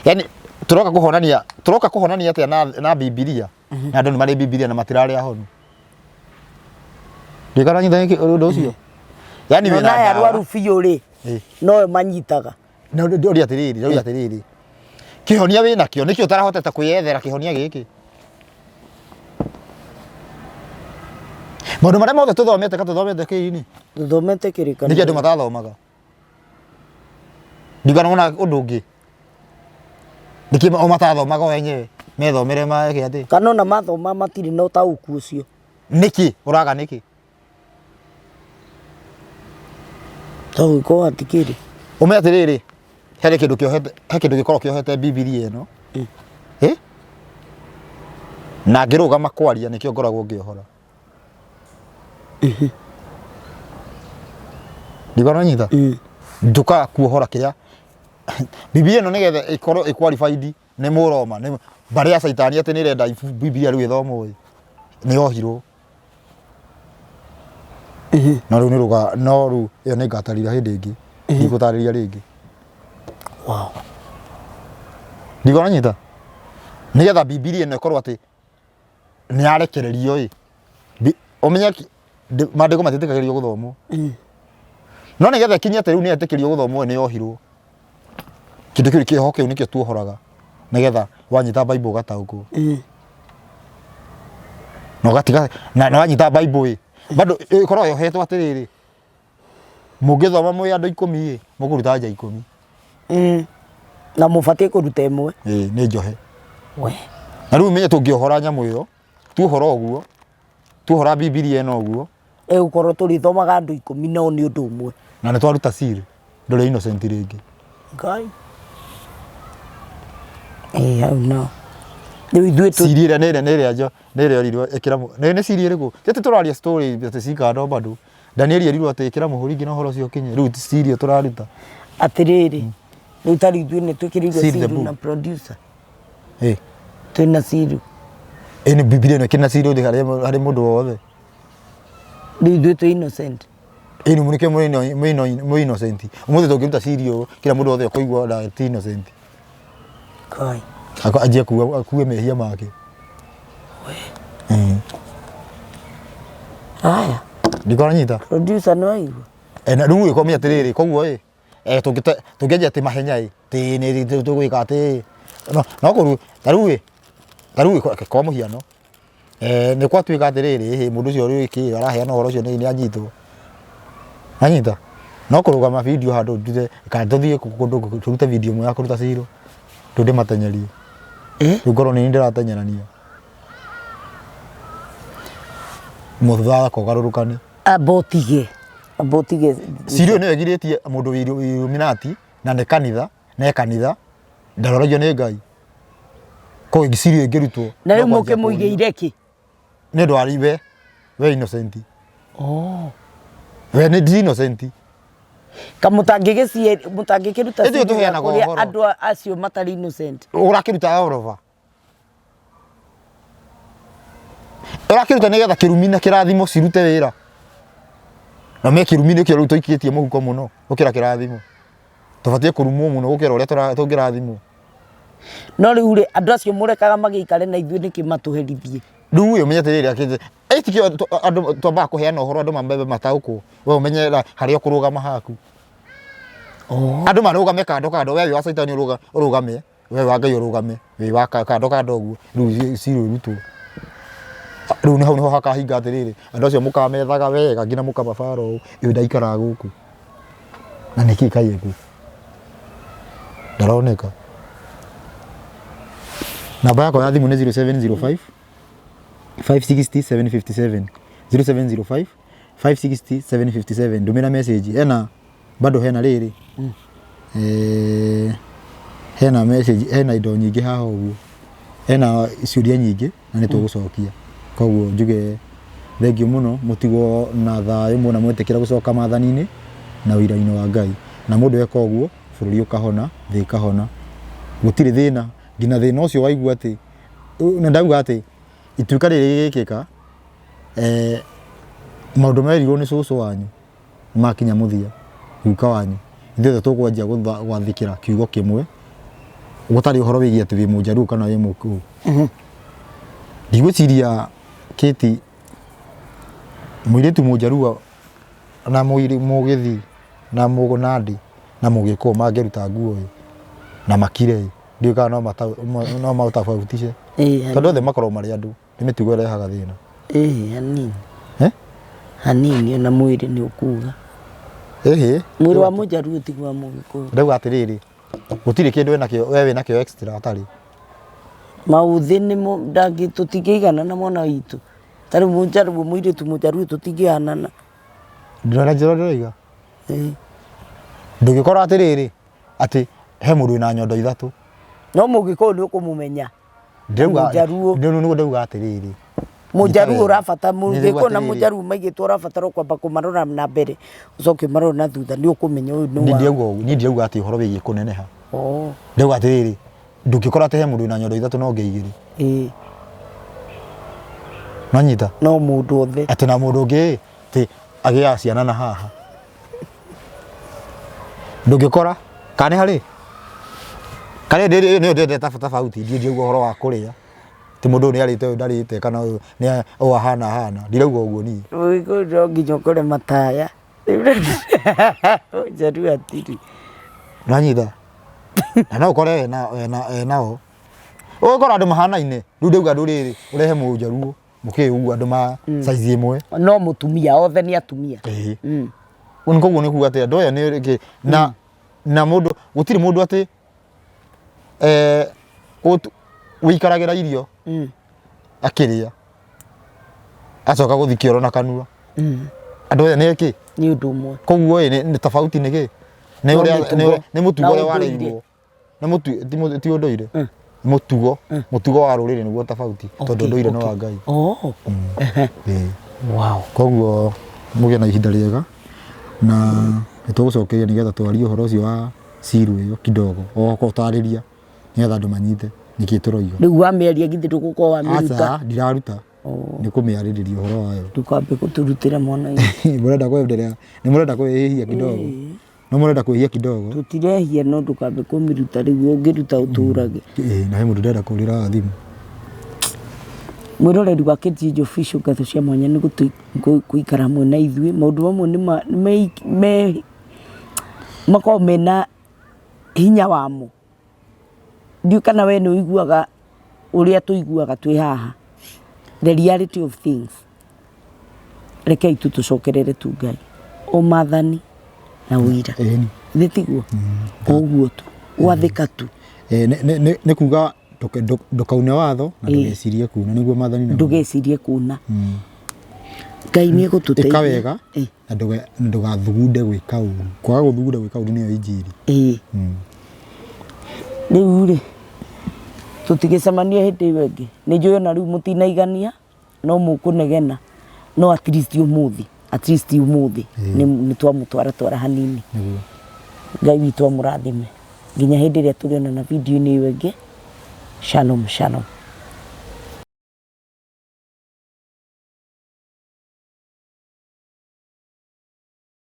Yaani tũroka kũhonania, tũroka kũhonania atĩa na Bibilia? Na andũ nĩ marĩ Bibilia na matirarĩ ahonu. Ndikana nyita ũndũ ũcio? Yaani wĩna Ona aya ndawa. arwaru biũ rĩ, noyo manyitaga. Na ndũria atĩrĩrĩ, ndũria atĩrĩrĩ. Kĩhonia wĩna kĩo, nĩkĩ ũtarahotete kwĩyethera kĩhonia gĩkĩ? Maũndũ marĩa mothe tũthomete ka tũthomete kĩini? Tũthomete kĩrĩkanĩro. Nĩkĩ andũ matathomaga? Ndikana wona ũndũ ũngĩ. Nĩkĩ o matathomaga o enyewe? Methomere meke atĩ. Kana ona mathoma matirĩ na ũtaũku ũcio. Nĩkĩ? Ũraga nĩkĩ? To gwĩkwo hatikĩrĩ. Ũmenye atĩrĩrĩ, he kĩndũ kĩohete, he kĩndũ gĩkoragwo kĩohete Bibilia ĩno. Ĩ? Na ngĩrũgama kwaria nĩkĩo ngoragwo ngĩohora. Ndikona nyita? Njũkaga kuohora kĩrĩa Bibilia ĩno nĩgetha ĩkorwo ĩ qualified nĩ Mũroma, nĩ mbarĩ ya Caitani atĩ nĩ ĩrenda Bibilia rĩu ĩthomwo ĩ, nĩ yohirwo. No rĩu nĩ rũga, no rĩu ĩyo nĩ ngatarĩria hĩndĩ ĩngĩ. Ndigũtarĩria rĩngĩ. Wow. Ndikona nyita? Nĩgetha Bibilia ĩno ĩkorwo atĩ nĩ yarekererio ĩ, ũmenye maandĩko matiĩtĩkagĩrio gũthomwo. No nĩgetha ĩkinye atĩ rĩu nĩ yetĩkĩrio gũthomwo nĩ yohirwo. Kĩndũ kĩu kĩoho kĩu nĩkĩo tuohoraga nĩgetha wanyita Bible ũgataũkwo. Na ũgatiga na wanyita Bible ĩ, bado ĩkoragwo yohetwo atĩrĩrĩ, mũngĩthoma mwĩ andũ 10 ĩ, mũkũruta nja 10. Na mũbatiĩ kũruta ĩmwe. Ĩĩ nĩ njohe. We. Na rĩu menye tũngĩohora nyamũ ĩyo, tuohora ũguo, tuohora Bibilia ĩno ũguo. Ĩgũkorwo tũrĩthomaga andũ 10 no nĩ ũndũ ũmwe. Na nĩ twaruta seal, ndũrĩ innocent rĩngĩ. Ngai. Ĩĩ hau no. Rĩu ithuĩ tũ Seal ĩrĩa nĩ ĩrĩa nĩ ĩrĩa njo nĩ ĩrĩa orirwo ĩkĩra nĩ seal ĩrĩkũ? Ti atĩ tũraria story atĩ cikando bado. Danieli erirwo atĩ ĩkĩra mũhũri nginya ũhoro ũcio ũkinye. Rĩu ti seal ĩyo tũraruta. Atĩrĩrĩ, rĩu ta rĩu ithuĩ nĩ twĩkĩrĩirwo Seal the seal book. na producer. Ĩ. Twĩna seal. Ĩ nĩ Bibilia ĩno ĩkĩrĩ na seal harĩ harĩ mũndũ o wothe. Rĩu ithuĩ twĩ innocent. Ĩ nĩ nĩkĩo mwĩ innocent. Ũmũthĩ tũngĩruta seal ũũ, kila mũndũ wothe ũkũigua ona ti innocent. Kai. Anjie akue mehia make. Haya. Ndikona nyita. Producer no aigua. Na rĩu ĩkomia atĩrĩrĩ, koguo ĩ, tũngĩanjia atĩ mahenya ĩ, atĩ nĩ tũgwĩka atĩ, no kũru, ta rĩu ĩ, ta rĩu ĩ, kwa mũhiano, nĩ gwatuĩka atĩrĩrĩ, ĩ, mũndũ ũcio rĩu kĩ, araheana ũhoro ũcio nĩ anyitwo. Anyita? No kũrũgama video handũ ndute, kana tũthiĩ kũndũ tũrute video ĩmwe ya kũruta cira, rĩu ndĩmatenyerie. Eh? Rĩu ngorwo nĩ niĩ ndĩrateng'erania mũthako ũgarũrũkane. Amba ũtige, amba ũtige. Cira ũyũ nĩyo ĩgirĩtie mũndũ wĩ Illuminati na nĩ kanitha na e kanitha ndaroragio nĩ Ngai. Koguo cira ũyũ ĩngĩrutwo Na rĩu no kwanjia kũũrio. mũkĩmũigĩire kĩ? Nĩ ũndũ wa we we innocent. Oh. We nĩ ndi innocent. Ka mũtangĩgĩciĩ mũtangĩkĩruta Ithuĩ cira tũheanaga kũrĩa ũhoro. andũ acio matarĩ innocent. Ũrakĩruta orova. Ũrakĩruta nĩgetha kĩrumi na kĩrathimo cirute wĩra. Na me kĩrumi nĩkĩo rĩu tũikĩtie mũhuko mũno gũkĩra kĩrathimo. Tũbatiĩ kũrumwo mũno gũkĩra ũrĩa tũngĩrathimwo. No rĩu rĩ, andũ acio mũrekaga magĩikare na ithuĩ nĩkĩ matũherithie? Rĩu ĩ ũmenye atĩrĩrĩ, akĩ ĩ tikĩo andũ twambaga kũheana ũhoro andũ mambe mataũkwo. We ũmenye harĩa ũkũrũgama haku. Oh. Andũ marũgame kando kando, we wĩ wa caitani ũrũgame. We wa Ngai ũrũgame wĩ wa kando kando ũguo rĩu cira ũrutwo. Rĩu nĩ hau nĩho hakahinga atĩrĩrĩ, andũ acio mũkamethaga wega nginya mũkamabara ũũ, ũyũ ndaikaraga gũkũ na nĩkĩ kaĩ ekũ ndaroneka. Namba yakwa ya thimũ nĩ 0705 560 757 0705 560 757 ndũmĩra message ena bado hena rĩrĩ eh, hena message hena indo nyingĩ haha ũguo hena ciũria nyingĩ na nĩ tũgũcokia koguo njuge thengiũ mũno mũtigwo na thayũ muona mwetĩkĩra gũcoka maathani-inĩ na ũira-inĩ wa Ngai na mũndũ eka ũguo bũrũri ũkahona thĩ ĩkahona gũtirĩ thĩna nginya thĩna ũcio waigua atĩ na ndauga atĩ ituĩka rĩrĩ rĩgĩkĩka eh, maũndũ merirwo nĩ cũcũ wanyu nĩmakinya mũthia guka wanyu ithuothe tũkwanjia gwathĩkĩra kiugo kĩmwe gũtarĩ ũhoro wĩgiĩ atĩ wĩ mũnjaruo kana wĩ mũkũyũ ndigwĩciria kĩti mũirĩtu mũnjaruo na mũgĩthii na mũnandĩ na mũgĩkũyũ mangĩruta nguo ĩ na makire ĩ ndiũĩ kana no maũtabautishe tondũ othe makoragwo marĩ andũ. Nĩ mĩtugo ĩrehaga thĩna. Ĩhĩ hanini. Eh? Hanini ona mwĩrĩ nĩ ũkuga. Ĩhĩ. Mwĩrĩ wa mũjaruo tiguo wa mũgĩkũyũ. Ndauga atĩrĩrĩ, gũtirĩ kĩndũ wĩnakĩo we wĩnakĩo extra atarĩ. Maũthĩ nĩmo ndangĩ tũtingĩigana na mwana witũ. Ta rĩu mũjaruo mũirĩtu mũjaruo tũtingĩhanana. Ndĩrona njĩra ndĩroiga. Ĩĩ. Ndũngĩkora atĩrĩrĩ, atĩ he mũndũ wĩna nyondo ithatũ. No mũgĩkũyũ nĩ ũkũmũmenya. Ndĩrauga Mũjaruo. Nĩguo nĩguo ndauga atĩrĩrĩ. Mũjaruo ũrabata Nĩndauga mũgĩkũyũ na atĩrĩrĩ. mũjaruo maigĩtwo ũrabatara kwamba kũmarora na mbere ũcoke ũmarore na thutha nĩ ũkũmenya ũyũ nĩ Niĩ wa. ndirauga ũguo, niĩ ndirauga atĩ ũhoro wĩgiĩ kũneneha. Oh. Ndauga atĩrĩrĩ, ndũngĩkora atĩ he mũndũ wĩna nyondo ithatũ na ũngĩ igĩrĩ. Ĩĩ. Nĩwanyita? No mũndũ othe. Atĩ na mũndũ ũngĩ ĩ, atĩ agĩaga ciana na haha. Ndũngĩkora kana nĩ harĩ kana ĩyo nĩyo ndĩrenda tofauti ndiĩ ndiraigua ũhoro wa kũrĩa ti mũndũ ũyũ nĩ arĩte ũyũ ndarĩte kana ũyũ nĩ ũyũ ahana ahana ndirauga ũguo niĩ. Mũgĩkũyũ no nginya ũkore mataya Njaruo hatirĩ. Nĩwanyita? Na no ũkore enao ũgũkora andũ mahanaine rĩu ndauga ndũrĩrĩ ũrehe mũnjaruo Mũkĩĩ ũguo andũ ma size ĩmwe. No mũtumia othe nĩ atumia. Ĩĩ. Mm. Koguo nĩ kuga atĩ andũ aya nĩ rĩngĩ na na mũndũ gũtirĩ mũndũ atĩ eh wĩikaragĩra irio akĩrĩa acoka gũthiĩ kĩoro na kanua. Andũ aya nĩ kĩ? Nĩ ũndũ ũmwe. Koguo ĩ nĩ tofauti nĩ kĩ? Nĩ ũrĩa nĩ mũtugo ũrĩa warerirwo. Nĩ mũtu ti mũ- ti ũndũire Nĩ mũtugo mũtugo wa rũrĩrĩ nĩguo tofauti tondũ Okay, ũndũire nĩ okay. wa Ngai Oh. Ĩĩ. Wow. koguo mũgĩe na ihinda rĩega na nĩ tũgũcokeria nĩgetha twarie ũhoro ũcio wa ciru ĩyo kidogo o gũtarĩria nĩgetha andũ manyite nĩkĩ tũroiga Rĩu wamĩaria githĩ ndũgũkorwo wamĩruta. aca ndiraruta nĩ kũmĩarĩrĩria ũhoro wayo Ndũkambe gũtũrutĩra mwana witũ. mũrenda kwendelea nĩ mũrenda kwĩhĩhia kidogo No mũrenda kwĩhia kidogo. Tũtirehia no ndũkambe kũmĩruta rĩu ũngĩruta ũtũrage. Ĩĩ na he mũndũ ndĩrenda kũhũrĩra thimũ. Mwĩroreri wa Kijiji Official ngatho cia mwanya nĩ gũikara hamwe na ithuĩ maũndũ mamwe nĩ me makoragwo mena hinya wamo. Ndiũĩ kana we nĩ ũiguaga ũrĩa tũiguaga twĩ haha, the reality of things. Rekei tu tũcokerere tu Ngai, o maathani na ũira, Ĩni. githĩ tiguo? O ũguo tu, gwathĩka tu. Nĩ kuga Ndũkaune watho na ndũgecirie kuna nĩguo maathani na Ndũgecirie kuna. Ngai nĩ egũtũteithia. Ĩka wega na ndũgathugunde gwĩka ũru. Kwaga gũthugunda gwĩka ũru nĩyo injiri. Ĩĩ. Rĩu rĩ, tũtigĩcemania hĩndĩ ĩyo ĩngĩ. Nĩ njũĩ ona rĩu mũtinaigania, no mũkũnegena, no at least ũmũthĩ, at least ũmũthĩ nĩ twamũtwara twara hanini. Nĩguo. Ngai witũ amũrathime nginya hĩndĩ ĩrĩa tũrĩonana video-inĩ ĩyo ĩngĩ. Shalom, shalom.